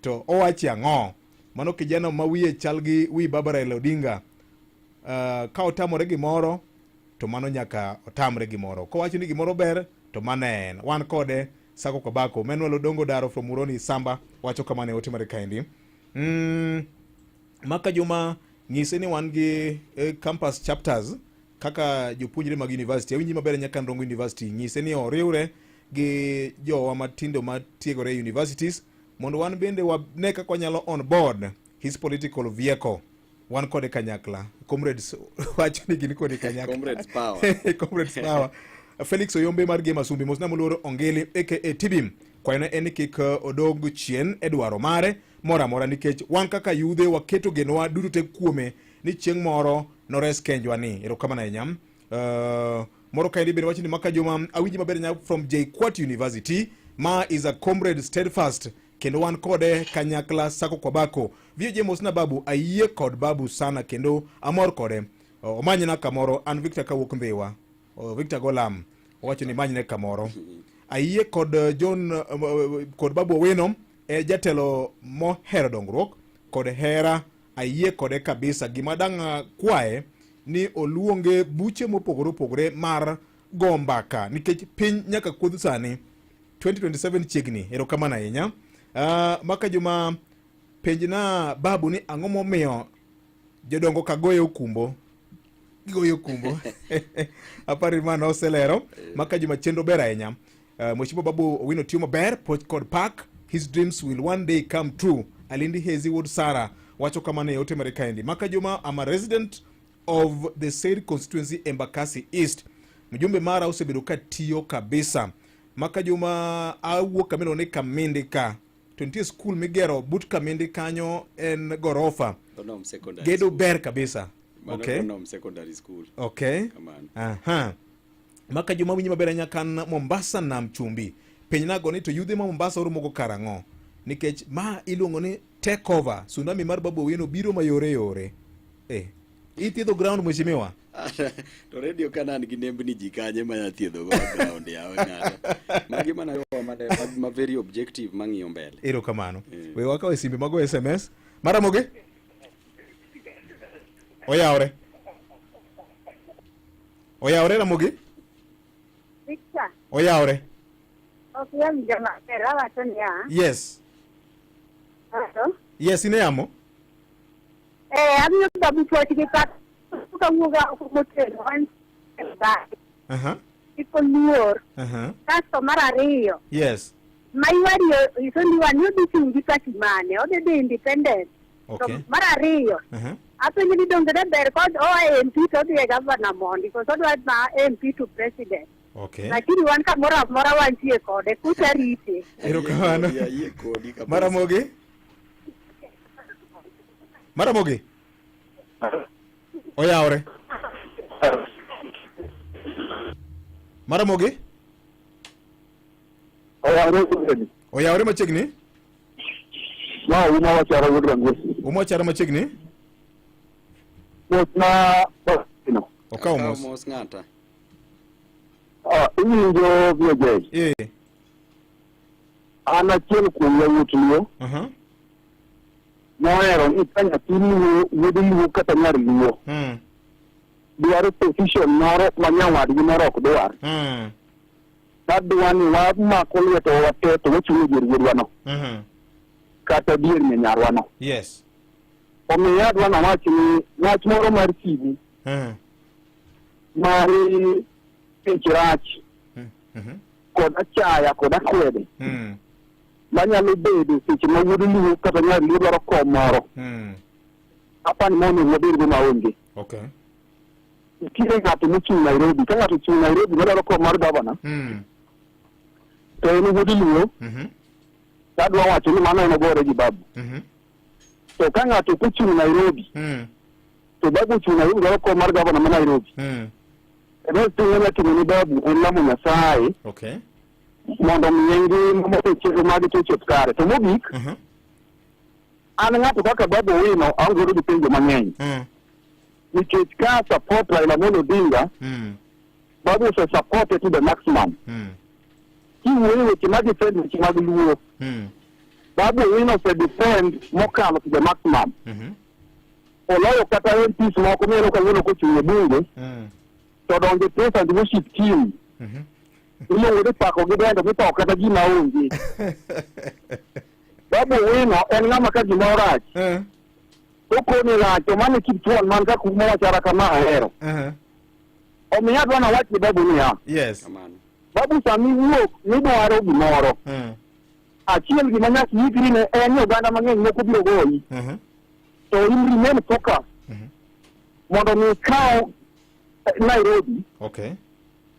To owachi ang'o? Mano kijana ma wiye chal gi wi Baba Raila Odinga. Ka otamore gimoro to mano nyaka otamre gimoro. Kowacho ni gimoro ber to mano en. Wan kode Sako Kabako. Manuel Odongo Daro from Muroni Samba wacho kamano e ote mare kaendi. Maka Juma ng'ise ni wan gi campus chapters kaka jopuonjre mag university. Awinji maber nyaka Rongo University. Ng'ise ni oriwre gi jowa matindo matiegore e universities mondo wan bende wane kaka wanyalo on board his political vehicle. Wan kode kanyakla. Comrades wacho ni gin kode kanyakla. Comrades power. Comrades power. Felix Oyombe mar Gema Sumbi mosna moluor Ongili aka Tibim. Kwayone en ni kik odog chien e dwaro mare moro amora nikech wan kaka yudhe waketo genowa duto te kuome. ni chieng' moro nores kenjwa ni. Erokamano ahinya. Moro kaendi bende wacho ni maka juma awinji maber nya from JKUAT University ma is a comrade steadfast kendo wan kode kanyakla sako kwa bako. VJ Mosna Babu ayie kod Babu sana kendo amor kode. Omanyna kamoro an Victor kawuok Ndhiwa. Victor Golam owacho ni manyne kamoro. Ayie kod John kod Babu Owino e jatelo mohero dongruok kod hera ayie kode kabisa. Gima dang' kwaye ni oluonge buche mopogore opogore mar go mbaka nikech piny nyaka kuodh sani 2027 chiegni. Erokamano ahinya. Maka juma penjna Babu ni ang'o momiyo jodongo ka goyo okumbo gigoyo okumbo aparo ni mano oselero. Maka juma chenro ber ahinya. Mheshimiwa Babu Owino tiyo maber puoch kod pak his dreams will one day come true. Alindi Hezi Wuod Sara wacho kamano e ote mare kaendi. Maka juma I'm a resident of the said constituency Embakasi East. Mjumbe mara osebedo ka tiyo kabisa. Maka juma awuok kama iluongo ni Kamindi ka to nitie skul migero but Kamindi kanyo en gorofa. Onom Secondary Gedo School. ber kabisa. Mano Okay. Onom Secondary School. Okay. Kamano. Aha. Maka juma winji maber ahinya kan Mombasa nam chumbi. Penj nago ni to yudhe ma Mombasa oromogo karang'o? Nikech ma iluongo ni take over. Tsunami mar Babu Owino biro mayore yore. Ithiedho ground mheshimiwa? To radio ka nan gi nembni ji kanye ma thiedho go ground yawe ng'ato. Magi mana jowa ma very objective mang'iyo mbele. Erokamano. We wakaw e simbe mago SMS. Maramogi? Oyawre. Oyawre Ramogi? Victor, Oyawre. ok awinjo maber, awacho niya. Yes. Hello? Yes, ine yamo. Amiyo Babu puoch gi pak kawuok oko motegno wan e bade. Kik oluor. Kasto mar ariyo, Yes. ma ywari iso ni wan odhi chung' gi party mane, odhi dhi independent. To mar ariyo, apenjo ni donge ne ber kod oa e MP to odhi e governor mondi, koso odwa ma MP to president. Lakini wan kamoro amora wantie kode, kucha rite. Erokamano. Ayie kodi kabisa. Maramogi? Maramogi? Oyawre. Maramogi? Oyawre machiegni. Oyawre machiegni? Ma uma wachara wuod Rangwesi. Uma wachara machiegni? Mos ma no. Okawo mos. Mos ng'ata. Iwinjo VJ. An achiel kuom yawuot Luo. Mohero ni ka nyathi Luo, wuod Luo kata nyar Luo. Dwaro position moro ma nyawadgi moro ok dwar. Adwa ni wamako lwetwa wate to wachung' e dier wuodwano. Kata dier nyarwano. Yes. Omiyo adwa nawach ni wach moro mar sigu mar tich rach kod achaya kod akwede manyalo bedo seche ma wuod Luo kata nyar Luo dwaro kom moro. Apani ma onego wabedgo maonge. Nitiere ng'ato mochung' Nairobi, ka ng'ato ochung' Nairobi madwaro kom mar gavana to en wuod Luo, to adwa wacho ni mano en ogore gi Babu. To ka ng'ato ok ochung' Nairobi, to Babu ochung' Nairobi dwaro kom mar gavana ma Nairobi, the best thing manyalo timo ni Babu en lamo Nyasaye mondo omiye ngima mondo chenro mage to ochop kare. To mogik, an ng'ato kaka Babu Owino aonge godo gi penjo mang'eny. Nikech ka support Raila Amolo Odinga, Babu ose support to the maximum. Kiwuoyo weche mag defend weche mag Luo, Babu Owino ose defend mokalo to the maximum. Oloyo kata MPs moko mineno kawuono kochung' e bunge, to donjo e praise and worship team. Iluongo ni pako gi dendo mipako kata gima onge. Babu Owino en ng'ama ka gimoro rach, okoni rach, to mano e kit thuon man ka kuma wachara kama ahero. Omiyo adwa nawach ni Babu niya, Babu sama iwuok midwaro gimoro, achiel gima nyaka iikri ne en ni oganda mang'eny moko biro goyi. To in remain focus mondo mi ikaw Nairobi.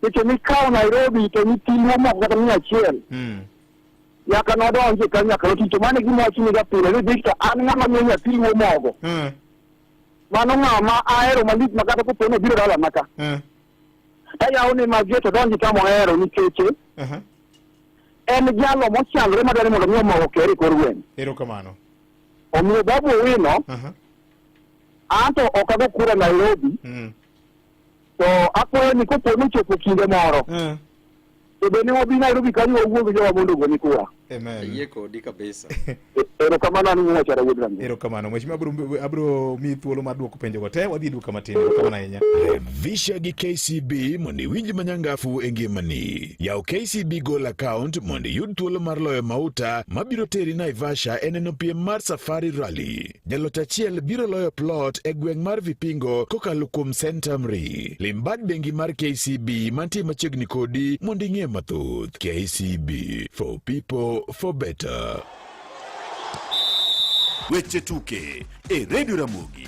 Seche mikawo Nairobi to nyithindwa moko kata 100 nyaka nodonji ka nyaka noti. To mano e gima wachni ga pile ni Victor, an ng'ama miyo nyathi luo mogo. Mano ng'ama ahero malich ma kata kopo ni obiro dalana ka. Tayawo ne magie to donji kama ohero nikech en jalo mochandore madwaro ni mondo mi omoko kere e kor gweng'. Erokamano. Omiyo Babu Owino, anto ok ago kura Nairobi, to akwayo ni kopo ni ochopo kinde moro, to be ne wabi Nairobi kanyo wawuo gi jowa mondo ogoni kura. Amen. Ayie kodi kabisa. Erokamano an wuocha wuod Ramogi. Erokamano. Mheshimiwa abro abro miyi thuolo mar duoko penjogo te. Wadhi e duka matin. Erokamano ahinya. Revisha gi KCB mondo iwinj manyangafu e ngimani. Yaw KCB Goal account mondo iyud thuolo mar loyo mauta mabiro teri Naivasha e neno piem mar Safari Rally. Jaloch achiel biro loyo plot e gweng' mar Vipingo kokalo kuom Centum Re. Lim bad bengi mar KCB mantie machiegni kodi mondo ing'e mathoth. KCB for people for better. Weche tuke e Radio Ramogi.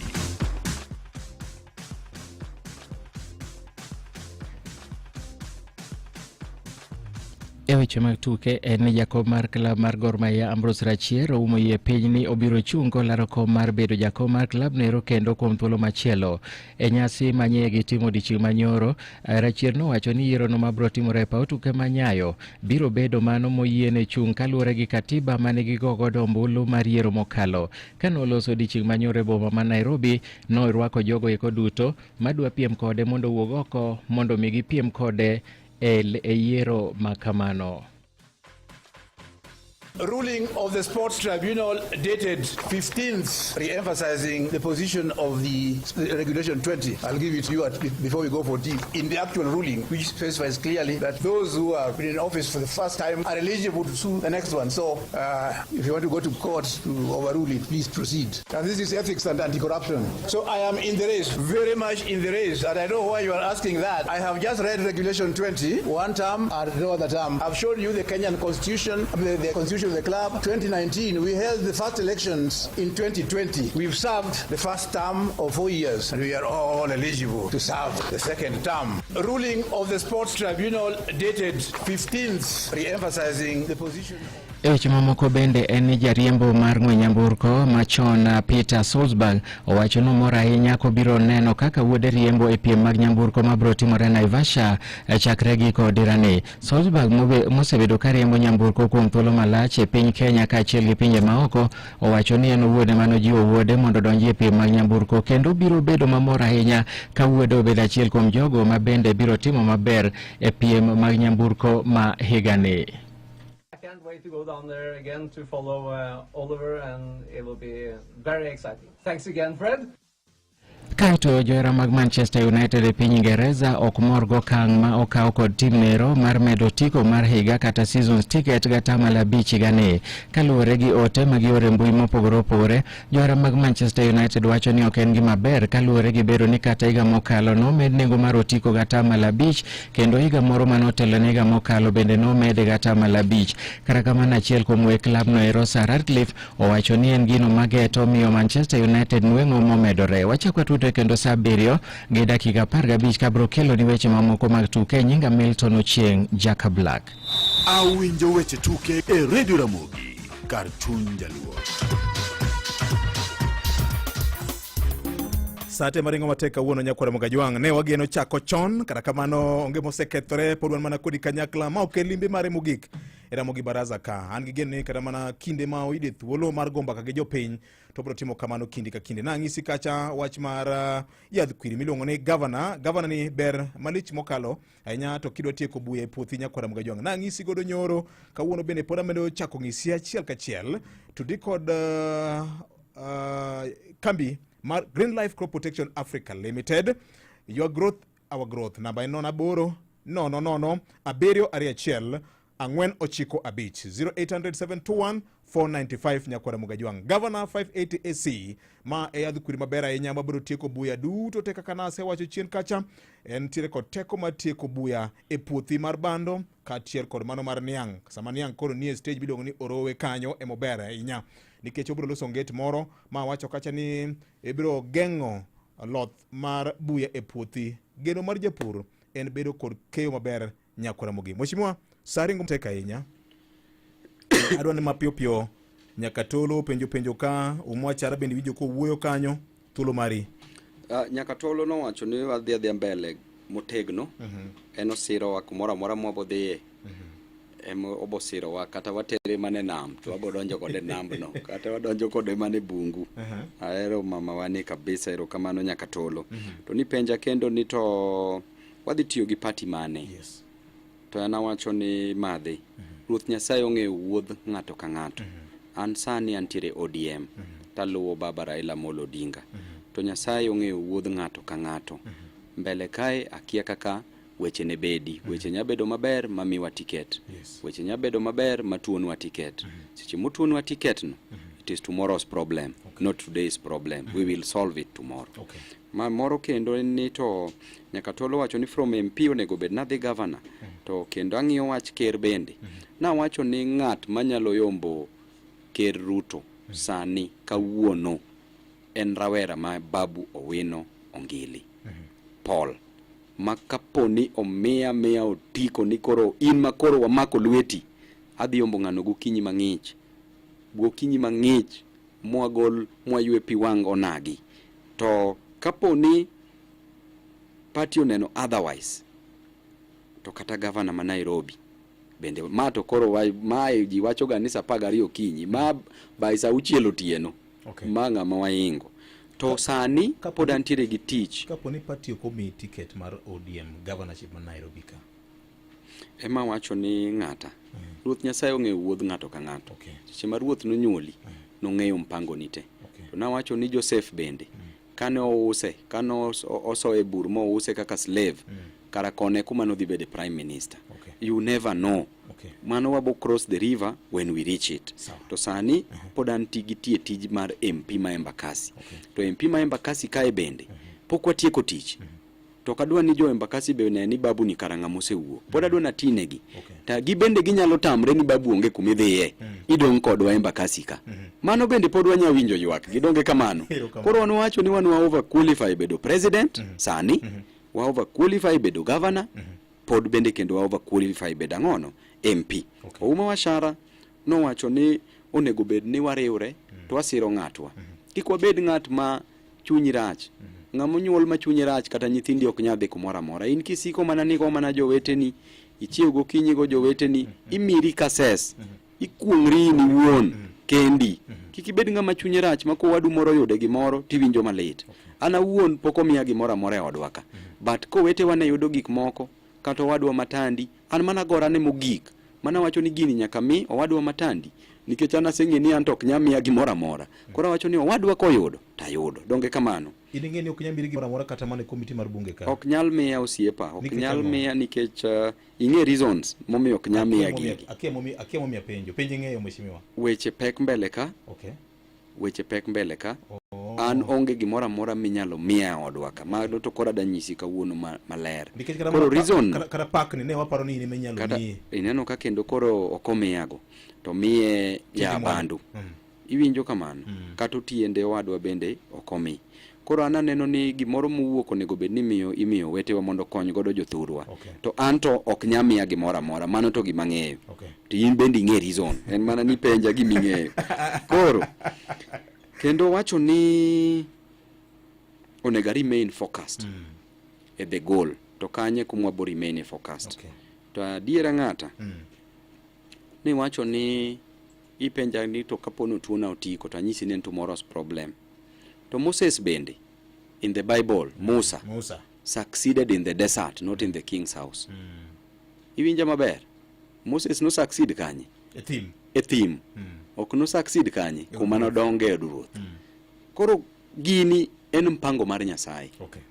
E weche mag tuke en ni jakom mar klab mar Gor Mahia Ambrose Rachier oumo yie piny ni obiro chung' kolaro kom mar bedo jakom mar klab nero kendo kuom thuolo machielo. E nyasi manye gitimo odiechieng' manyoro, eh, Rachier nowacho ni yierono mabiro timore e paw tuke ma Nyayo biro bedo mano moyiene chung' kaluwore gi katiba mane gigo godo ombulu mar yiero mokalo. Kane oloso odiechieng' manyoro e boma ma Nairobi, norwako jogo eko duto madwa piem kode mondo owuog oko mondo mi gipiem kode e, e yiero ma kamano. Ruling of the Sports Tribunal dated 15th, re-emphasizing the position of the Regulation 20. I'll give it to you at, before we go for tea. In the actual ruling, which specifies clearly that those who have been in office for the first time are eligible to sue the next one. So uh, if you want to go to court to overrule it, please proceed. And this is ethics and anti-corruption. So I am in the race, very much in the race, and I know why you are asking that. I have just read Regulation 20, one term and no other term. I've shown you the Kenyan Constitution, the, the Constitution of the club. 2019, we held the first elections in 2020. We've served the first term of four years, and we are all eligible to serve the second term. Ruling of the Sports Tribunal dated 15th, re-emphasizing the position. E weche mamoko bende en ni jariembo mar ng'we nyamburko machon Peter Solsberg owacho ni omor ahinya kobiro neno kaka wuode riembo e piem mag nyamburko mabiro timore Naivasha eh, chakre giko dirani. Solsberg mosebedo ka riembo nyamburko kuom thuolo malach e piny Kenya kaachiel gi pinje maoko owacho ni en owuon ema nojiwo wuode mondo odonji e piem mag nyamburko kendo obiro bedo mamor ahinya ka wuode obedo achiel kuom jogo ma bende biro timo maber e piem mag nyamburko ma higani. I can't wait to go down there again to follow uh, Oliver, and it will be very exciting. Thanks again, Fred. Kaeto johera mag Manchester United e piny Ingereza ok mor gokang' ma okaw kod tim nero mar medo otiko mar higa kata seasons ticket gatamalo abich higani. Kaluwore gi ote ma gioro e mbui mopogore opogore, johera mag Manchester United wacho ni ok en gima ber kaluwore gi bedo ni kata higa mokalo nomed nengo mar otiko gatamalo abich kendo higa moro mane otelo ne higa mokalo bende nomede gatamalo abich. Kata kamano achiel kuom weg klabno ero Sir Ratcliffe Owacho ni en gino mageto miyo Manchester United nweng'o momedore. Wachako watudre kendo saa abiriyo gi dakika 15 kabro kelo ni weche mamoko mag tuke. Nyinga Milton Ochieng, Jaka Black. Awinjo weche tuke e Radio Ramogi kar chuny jaluo. Sate maringo matek kawuono nyakwara Mogajwang' ne wageno chako chon, kata kamano onge mosekethore, pod wan mana kodi kanyakla ma ok en limbe mare mogik e Ramogi Baraza ka. An gi geno ni kata mana kinde ma oyude thuolo mar go mbaka gi jopiny to obiro timo kamano kinde ka kinde. Nang'isi kacha wach mar uh, yadh kwiri miluongo ni gavana. Gavana ni ber malich mokalo ahinya to kidwa tieko buya e puothi nyakwara Mogajwang'. Nang'isi godo nyoro, kawuono bende pod amedo chako ng'isi achiel kachiel. Tudi kod uh, uh, kambi mar Green Life Crop Protection Africa Limited. Your growth, our growth. Namba en 0 8 0 0 7 2 1 4 9 5 0800 721 495 nyakwara Mugajwang'. Governor 580 AC ma e yadh kwiri maber ahinya mabiro tieko buya duto te kaka nasewacho chien kacha. En tiere kod teko mar tieko buya e puothi mar bando kaachiel kod mano mar niang'. Sama niang' koro nie stage miluongo ni orowe kanyo emober ahinya nikech obiro loso nget moro ma wacho kacha ni ibiro geng'o loth mar buya e puothi. Geno mar japur en bedo kod keyo maber nyakwara Ramogi. Mheshimiwa, saa ringo tek ahinya. Adwa ni mapiyo piyo nyaka tolo penjo penjo ka umwachara bende winjo kowuoyo kanyo thuolo mari. Nyaka Tolo nowacho ni wadhi adhiya mbele motegno. En osirowa kumoro amora mwabodhiye. Ema obosirowa kata watere mana e nam to wabodonjo kode e nambno kata wadonjo kode mana e bungu. Ahero mama wani kabisa, erokamano nyaka Tolo. To nipenja kendo ni to wadhi tiyo gi party mane? Yes. To an awacho ni madhi. Ruoth Nyasaye ong'eyo wuodh ng'ato ka ng'ato. An sani antiere ODM taluwo baba Raila Amolo Odinga. To Nyasaye ong'eyo wuodh ng'ato ka ng'ato. Mbele kae akia kaka weche ne bedi. Weche nya bedo maber mamiwa tiket. Yes. Weche nya bedo maber matuonwa tiket. Seche motuonwa tiket no, it is tomorrow's problem, not today's problem. We will solve it tomorrow. Okay. Ma moro kendo en ni to nyaka Tolo wacho ni from MP onego bed nadhi governor. To kendo ang'iyo wach ker bende. Nawacho ni ng'at manyalo yombo ker Ruto sani kawuono en rawera ma Babu Owino Ongili. Paul. Ma kapo ni omiya miya otiko ni koro in ma koro wamako lweti, adhi yombo ng'ano gokinyi mang'ich. Gokinyi mang'ich mwagol mwaywe pi wang' onagi. To kapo ni party oneno otherwise, to kata gavana ma Nairobi bende ma to koro wa, mae ji wacho ga ni saa 12 okinyi ma by saa 6 otieno. Okay. Ma ng'ama waingo. To sani pod antiere gi tich. Kapo ni party ok omiyi ticket mar ODM governorship ma Nairobi ka. Ema wacho ni ng'ata. Ruoth Nyasaye ong'eyo wuodh ng'ato ka ng'ato. Okay. Seche ma ruoth nonyuoli, nong'eyo mpango ni te. Okay. To nawacho ni Joseph bende, kane ouse, kane osoe bur mouse kaka slave, kara kone kuma nodhi bede prime minister. Okay. You never know. Okay. Mano wabo cross the river when we reach it. Sawa. To sani pod antie gi tie tij mar MP ma Embakasi. Okay. To MP ma Embakasi kae bende pok watieko tich. To ok adwa ni jo Embakasi be one ni babu ni kara ng'ama osewuok. Pod adwa natinegi. Okay. Ta gibende ginyalo tamre ni babu onge kumidhiye. Idong' kodwa Embakasi ka. Mano bende pod wanya winjo ywak. Gidonge kamano. Erokamano. Koro wan wacho ni wan wa over qualify bedo president sani. Wa over qualify bedo governor. Pod bende kendo wa over qualify bedo ang'ono MP. Okay. Ouma Wachara nowacho ni onego bed ni wariwre to wasiro ng'atwa. Kik wabed ng'at ma chunyi rach. Ng'ama onyuol ma chunye rach kata nyithindi ok nyal dhi kumoro amora. In kisiko mana nigo mana joweteni, ichiew gokinyi go joweteni, imiri kases, ikuong'ri in iwuon kendi. Kik ibed ng'ama chunye rach ma kowadu moro oyude gimoro tiwinjo malit. An awuon pok omiya gimoro amora e odwa ka. But kowetewa ne yudo gik moko, kata owadwa matandi, an mana gorane mogik. Mana wacho ni gini nyaka mi owadwa matandi nikech an aseng'e ni an to ok nyal miya gimoro amora. Koro awacho ni owadwa koyudo tayudo. Donge kamano? In ing'e ni ok nyal miri gimoro amora kata mana e komiti mar bunge ka. Ok nyal miya osiepa, ok Nikech nyal ang'o? miya nikech ing'e reasons momiyo ok nyal miya gigi. Akia momiyo penjo. Penjo ing'eyo mheshimiwa. Weche pek mbele ka. Okay. Weche pek mbele ka. Oh. An onge gimoro amora minyalo miya e odwa ka. Mano to koro adanyisi kawuono maler. Nikech kata Koro mana reason kata pak ni ne waparo ni in ema inyalo kata miyi. ineno ka kendo koro ok omiyago to miye Tije ja mwandu. bandu. Iwinjo kamano? Kata otiende owadwa bende ok omi. Koro an aneno ni gimoro mowuok onego bed ni imiyo owetewa mondo okony godo jothurwa. Okay. To an to ok nyal miya gimoro amora, mano to gima ang'eyo. Okay. To in bende ing'e reason, en mana ni penja gima ing'eyo. Koro, kendo wacho ni onego a remain focused e the goal. To kanye kuma wabo remain focused. Okay. To adiera ng'ata, ni wacho ni ipenja ni to kapo ni otuona otiko to anyisi ni en tomorrow's problem. To Moses bende in the Bible, Musa, Musa succeeded in the desert, not in the king's house. Iwinja maber? Moses no succeed kanye? E thim. E thim. Ok no succeed kanye? Kuma nodonge e od ruoth. Koro gini en mpango mar Nyasaye. Okay.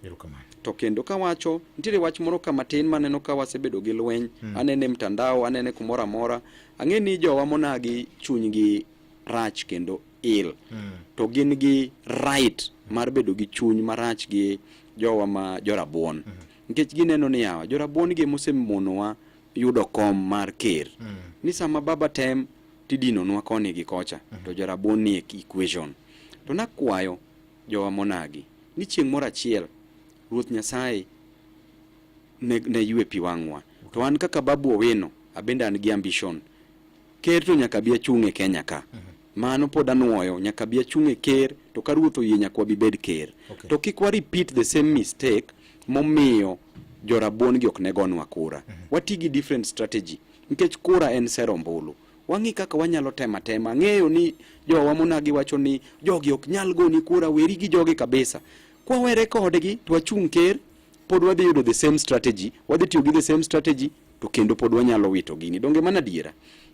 Erokamano. To kendo kawacho, nitiere wach moro ka matin maneno ka wasebedo gi lweny, anene e mtandao, anene kumoro amora. Ang'e ni jowa monagi chunygi rach kendo il. To gin gi right mar bedo gi chuny marach gi jowa ma jorabuon. Nikech gineno ni yawa, jorabuon gi mosemonowa yudo kom mar ker. Ni sama baba tem tidinonwa koni gi kocha, to jorabuon ni e equation. To nakwayo jowa monagi ni chieng' moro achiel Ruoth Nyasaye ne ywe pi wang'wa. To an kaka Babu Owino, abende an gi ambition. Ker to nyaka bi achung' e Kenya ka. Mano pod anuoyo, nyaka bi achung' e ker, to ka ruoth oyie nyaka wabi bed ker. Okay. To kik wa repeat the same mistake momiyo jorabuon gi ok ne gonwa kura. Wati gi different strategy nikech kura en sero ombulu. Wang'i kaka wanyalo tema tema. Ang'eyo ni jowa monagi wacho ni jogi ok nyal goni kura, weri gi jogi kabisa. Kwawere kodgi to wachung' ker, pod wadhi yudo the same strategy, wadhi tiyo gi the same strategy to kendo pod wanyalo wito gini. Donge mana adiera?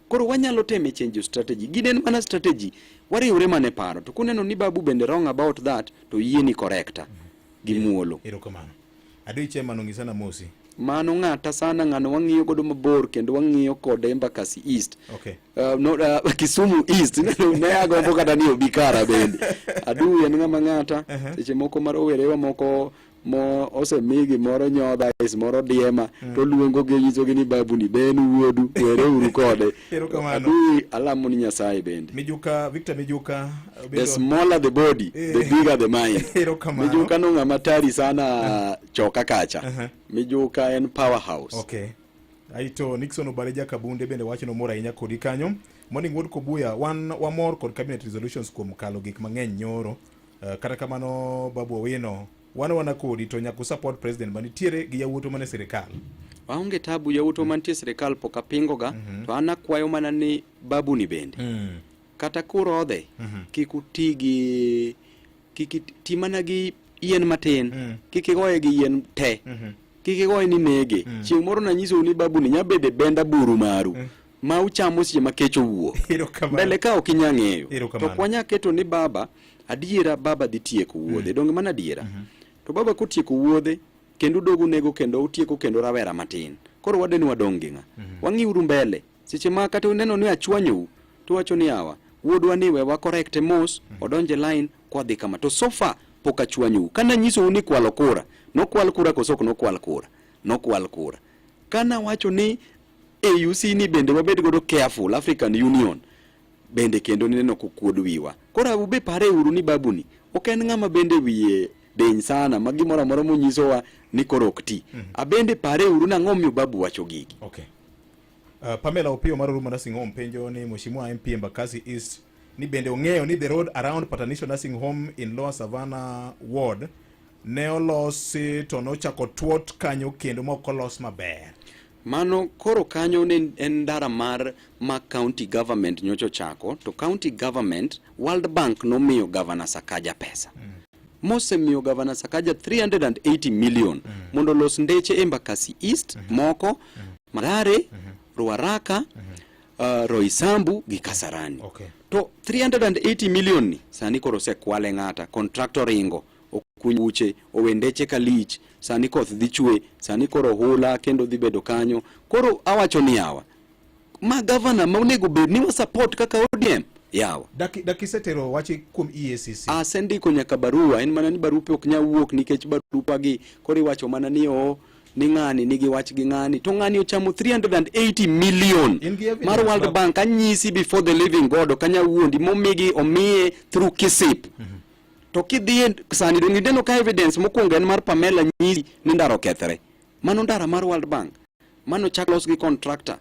Koro wanyalo teme change strategy. Gin en mana strategy. Wariwre mana e paro. To kuneno ni Babu bende wrong about that, to yie ni correcta gi muolo. Erokamano. Adui chairman ong'isa na mosi. Mano ng'ata sana ng'ano wang'iyo godo mabor kendo wang'iyo kode Embakasi East. Okay. No, Kisumu East ne agombo kata ni obi kara bende. Adui en ng'ama ng'ata. Seche moko ma rowerewa moko mo osemi gimoro nyodha is moro diema to luongo gi nyisogi ni babu ni be en wuodu were uru kode. Erokamano. Adui alamo ni Nyasaye bende. Mijuka Victor Mijuka The smaller the body, the bigger the mind. Erokamano. Mijuka no ng'ama tari sana choka kacha. Mijuka en powerhouse. Okay. Aito Nixon Obare Jakabunde bende wacho nomor ahinya kodi kanyo. Morning Wuod Kobuya, wan wamor kod cabinet resolutions kuom kalo gik mang'eny nyoro. Kata kamano Babu Owino, wan wana kodi to nyaka support president manitiere gi yawuoto mane sirikal. Waonge tabu yawuoto mantie sirikal pok apingo ga to an akwayo mana ni babu ni bende. Kata kurodhe kik uti gi kik ti mana gi yien matin kik igoye gi yien te kik igoye ni nege chieng' moro nanyisou ni babu ni nyabedo e benda buru maru ma uchamo seche ma kech owuok mbele ka ok inya ng'eyo to ok wanya keto ni baba adiera baba dhi tieko wuodhe donge mana adiera to baba kotieko wuodhe kendo udogo nego kendo utieko kendo rawera matin koro wadeni wadong' gi ng'a wang'iuru mbele seche ma kata uneno ni achwanyou to wacho ni awa wuodwa ni we wa correct mos odonje line kwadhi kama to so far pok achwanyou kana nyisou ni kwalo kura nokwal kura koso ok nokwal kura nokwal kura kana wacho ni AUC ni bende wabed godo careful African Union bende kendo nineno kokuod wiwa koro ube pare uru ni babu ni ok en ng'ama bende wiye deny sana ma gimoro amora monyisowa ni koro ok ti abende pare uru nang'o miyo babu wacho gigi Okay. Pamela Opiyo mar Oruma Nursing Home penjo ni Mheshimiwa MP Embakasi East ni bende ong'eyo ni the road around Patanisho Nursing Home in Lower Savannah Ward ne olosi to nochako tuot kanyo kendo ma ok olos maber. Mano koro kanyo ne en ndara mar ma county government nyocha ochako to county government World Bank nomiyo Governor Sakaja pesa mosemiyo Governor Sakaja 380 million mondo olos ndeche Embakasi East moko Mathare Ruaraka Roysambu gi Kasarani. Okay. To 380 million ni sani koro osekwale ng'ata contractor ringo okuny buche owe ndeche kalich sani koth dhi chwe sani koro hula kendo dhi bedo kanyo koro awacho ni yawa ma governor ma onego bed ni wa support kaka ODM yawa Daki isetero wach kuom EACC. Asendiko nyaka barua en mana ni barupe ok nyal wuok nikech barupagi koro iwacho mana ni o ni ng'ani nigi wach gi ng'ani to ng'ani ochamo 380 million In gi evidence mar World Bank anyisi before the living God ok anyal wuondi momigi omiye through KISIP to kidhiye sani dong ineno ka evidence mokwongo en mar Pamela nyisi ni ndara okethre mano ndara mar World Bank mano chak los gi contractor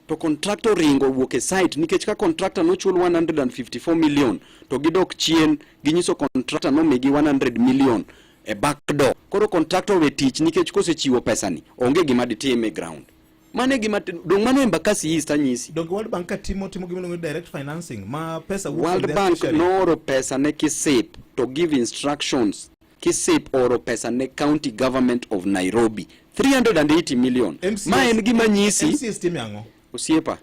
to contractor oringo owuok e site nikech ka contractor nochul 154 million to gidok chien ginyiso contractor nomigi 100 million e back door koro contractor owe tich nikech kosechiwo pesani onge gima ditim e ground mano e gima dong mano Embakasi East anyisi Donge World Bank ka timo timo gima iluongo ni direct financing ma pesa wuok from World their Bank treasury. nooro pesa ne KISIP to give instructions KISIP oro pesa ne county government of Nairobi 380 million MCS ma en gima nyisi MCS timo ang'o? osiepa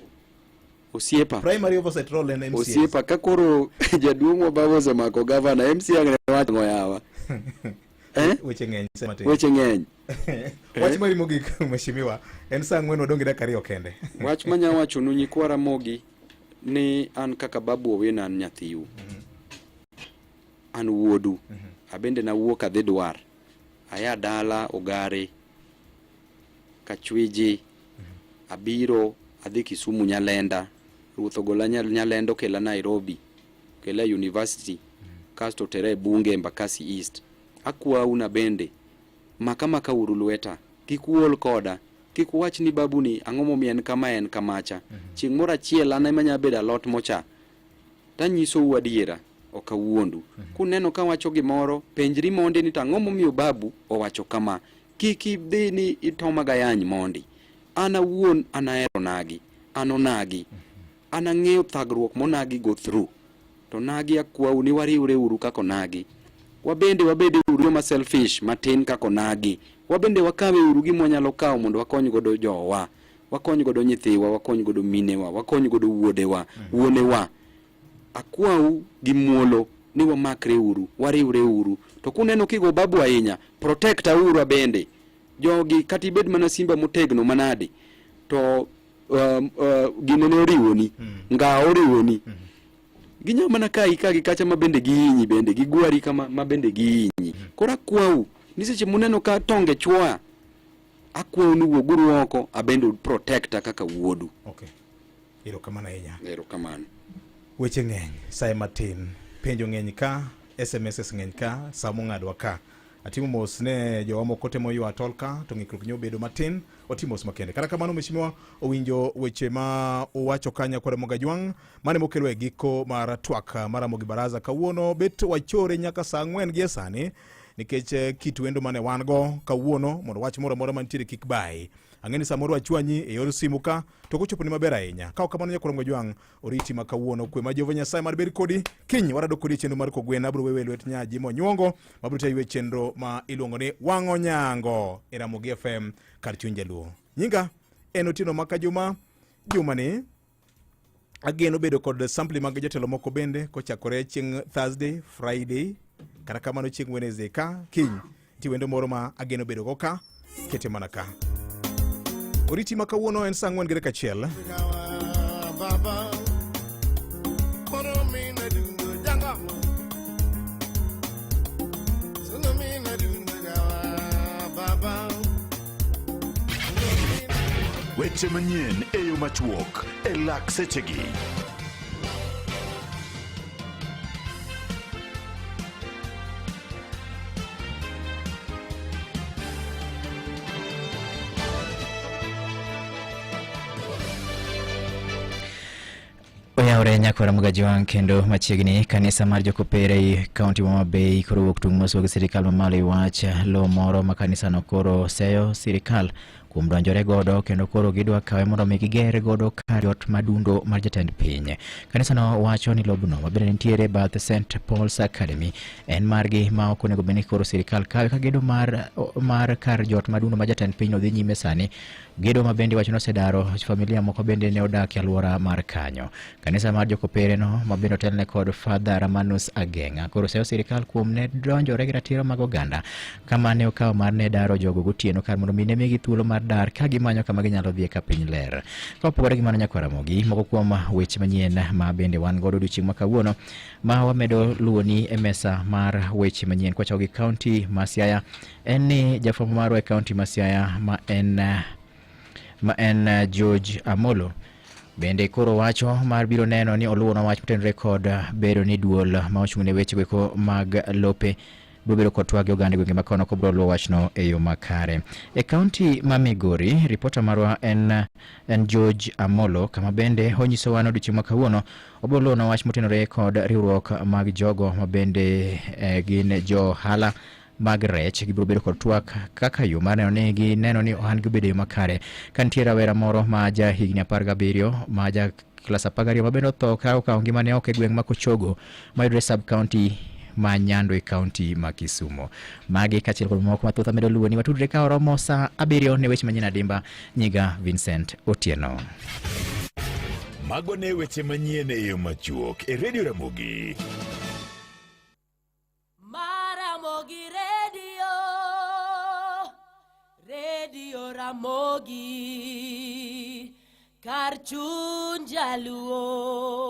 osiepa Primary oversight role en MCS. osiepa ka koro jaduong' wa baba osemako gavana MC ang' ne wach ng'o yawa eh? Weche ng'eny sema matin. Weche ng'eny. Wach mari mogik mheshimiwa en saa 4 wadong' gi dakika 2 kende. Wach manya wachonu nyikwa Ramogi ni an kaka Babu Owino an nyathiu. An wuodu. Abende nawuok adhi dwar. Aya dala Ogare, Kachwiji, abiro adhi Kisumu Nyalenda. Ruoth ogola Nyalenda okela Nairobi, okela university, kasto otera e bunge Embakasi East. Akwau na bende, maka maka uru lweta, kik uol koda, kik uwach ni babu ni ang'o momiyo en kama en kamacha. Chieng' moro achiel an ema anya bedo alot mocha. Tanyisou adiera, ok awuondu. Kuneno kawacho gimoro, penjri mondi ni to ang'o momiyo Babu owacho kama. Kik idhi ni itoma gayany mondi. An awuon an ahero onagi, an onagi. An ang'eyo thagruok monagi go through. To onagi akwau ni wariwre uru kaka onagi. Wabende wabede uru joma selfish matin kaka onagi. Wabende wakawe uru gima wanyalo kawo mondo wakony godo jowa. Wakony godo nyithiwa, wakony godo minewa, wakony godo wuodewa, wuonewa. Akwau gi muolo ni wamakre uru, wariwre uru. To kuneno kigo Babu ahinya, protect uru abende. Jogi kata ibed mana simba motegno manade, to gine ne oriwoni, ngao oriwoni. Ginyalo mana kayi ka gi kacha ma bende gihinyi bende, gigwari kama ma bende gihinyi. Koro akwau ni seche muneno ka tonge chwoya, akwau ni wuoguru oko, abende protecta kaka wuodu. Okay. Erokamano ahinya. Erokamano. Weche ng'eny, saye matin, penjo ng'eny ka, SMS ng'eny ka, saa mong'adwa ka. Atimo mos ne jowa moko temo ywa tol ka, to ng'ikruok nyo obedo matin, otimo mos makende. Kata kamano, mheshimiwa owinjo weche ma uwacho kanya kod Ramogi Ajwang', mane mokelo e giko mar twak mar Ramogi Baraza kawuono, bet wachore nyaka saa 4 gi e sani, nikech kit wendo mane wan go kawuono, mondo wach moro amora mantiere kik bayi. Ang'e ni samoro achwanyi e yor simu ka, to kochoponi maber ahinya. Ka ok kamano nyakwar Ramogi Ajwang', oriti ma kawuono kwe ma Jehova Nyasaye mar bed kodi. Kiny warado kodi e chenro mar Kogwen, abiro wewe e lwet nya Jimo Nyuongo, mabiro tayi e chenro ma iluongo ni Wang'o Nyango e Ramogi FM kar chuny Jaluo. Nyinga en Otieno Maka Juma. Juma ni ageno bedo kod sampli mag jotelo moko bende kochakore chieng' Thursday, Friday, kata kamano chieng' Wednesday ka kiny nitie wendo moro ma ageno bedo go ka kete mana ka. Oriti ma kawuono en saa 4:01. Weche manyien e yo machuok e lak sechegi. Oyawre nyakwara Mugajwang' kendo machiegni kanisa mar Jokopere e kaunti ma Homa Bay koro wuok tung' mos gi sirikal mamalo e wach lowo moro ma kanisano koro seyo sirikal kuom donjore godo kendo koro gidwa kawe mondo mi giger godo kar jot madundo mar jatend piny. Kanisano wacho ni lobno mabende nitiere bath St Paul's Academy en margi ma ok onego bed ni koro sirikal kawe ka gedo mar kar jot madundo mar jatend piny odhi nyime sani. Gedo ma bende wacho ni osedaro familia moko bende ne odak e alwora mar kanyo. Kanisa mar Jokopere no ma bende otelne kod Father Ramanus Ageng'a koro seyo sirikal kuom ne donjore gi ratiro mag oganda kama ne okawo mar ne daro jogo gotieno kar mondo mi ne migi thuolo mar dar ka gimanyo kama ginyalo dhiye ka piny ler. Ka opogore gi mano nyakwar Ramogi, moko kuom weche manyien ma bende wan godo odiochieng' ma kawuono ma wamedo luwoni e mesa mar weche manyien kwachako gi kaunti ma Siaya en ni jafwambo marwa e kaunti ma Siaya ma en George Amolo bende koro wacho mar biro neno ni oluwo wach motenore kod bedo ni duol ma ochung' ne weche goeko mag lope biro bedo kod twak gi oganda e gwenge ma kono kobiro luwo wachno e yo makare. E kaunti ma Migori, ripota marwa en George Amolo kama bende onyisowa ni odiochieng' ma kawuono obiro luwo wach motenore kod riwruok mag jogo ma bende gin jo ohala mag rech. Gibiro bedo kod twak kaka yo mar neno ni gineno ni ohandgi obedo e yo makare. Ka nitie rawera moro ma ja higni 17 ma ja klas 12 ma bende otho ka okawo ngimane oko e gweng' ma Kochogo mayudore sub county ma Nyando e kaunti ma Kisumo. Magi kaachiel kod moko mathoth amedo luwo ni watudre ka oromo saa 7 ne weche manyien adimba. Nyiga Vincent Otieno. Mago ne weche manyien e yo machuok e Radio Ramogi. Maramogi Radio, Radio Ramogi, kar chuny Jaluo.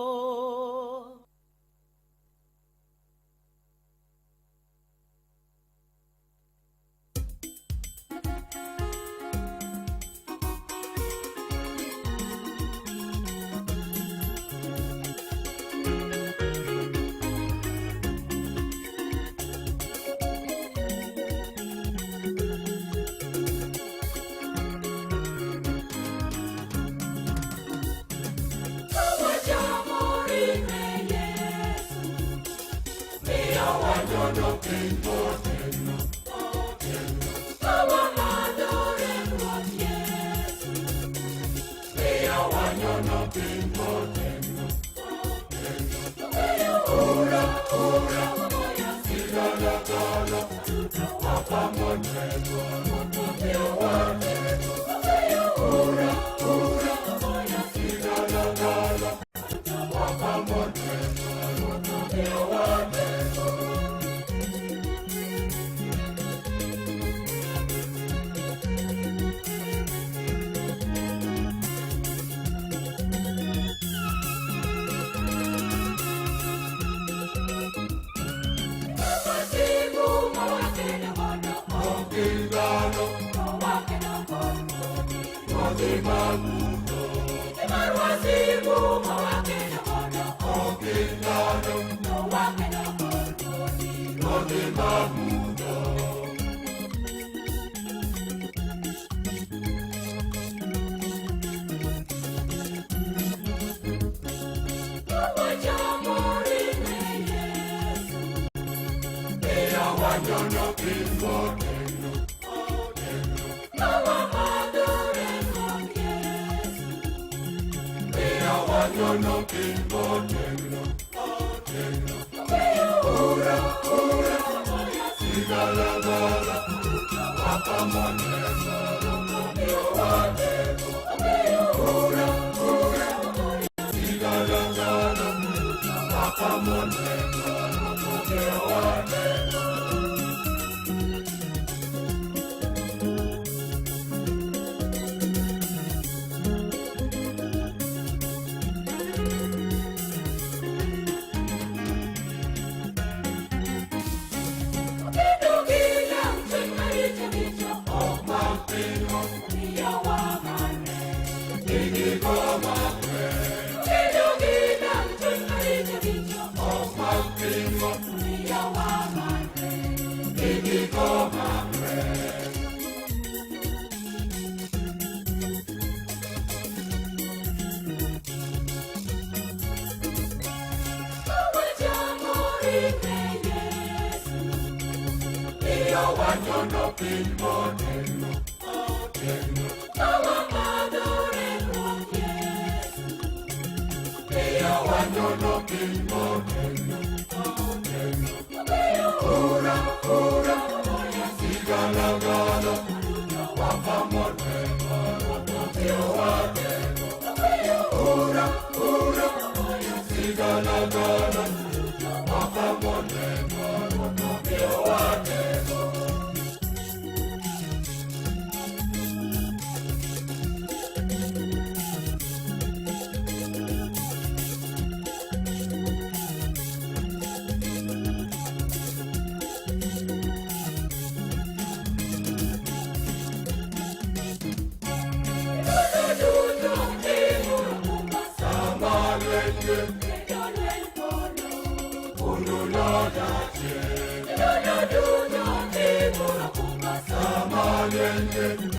Amen.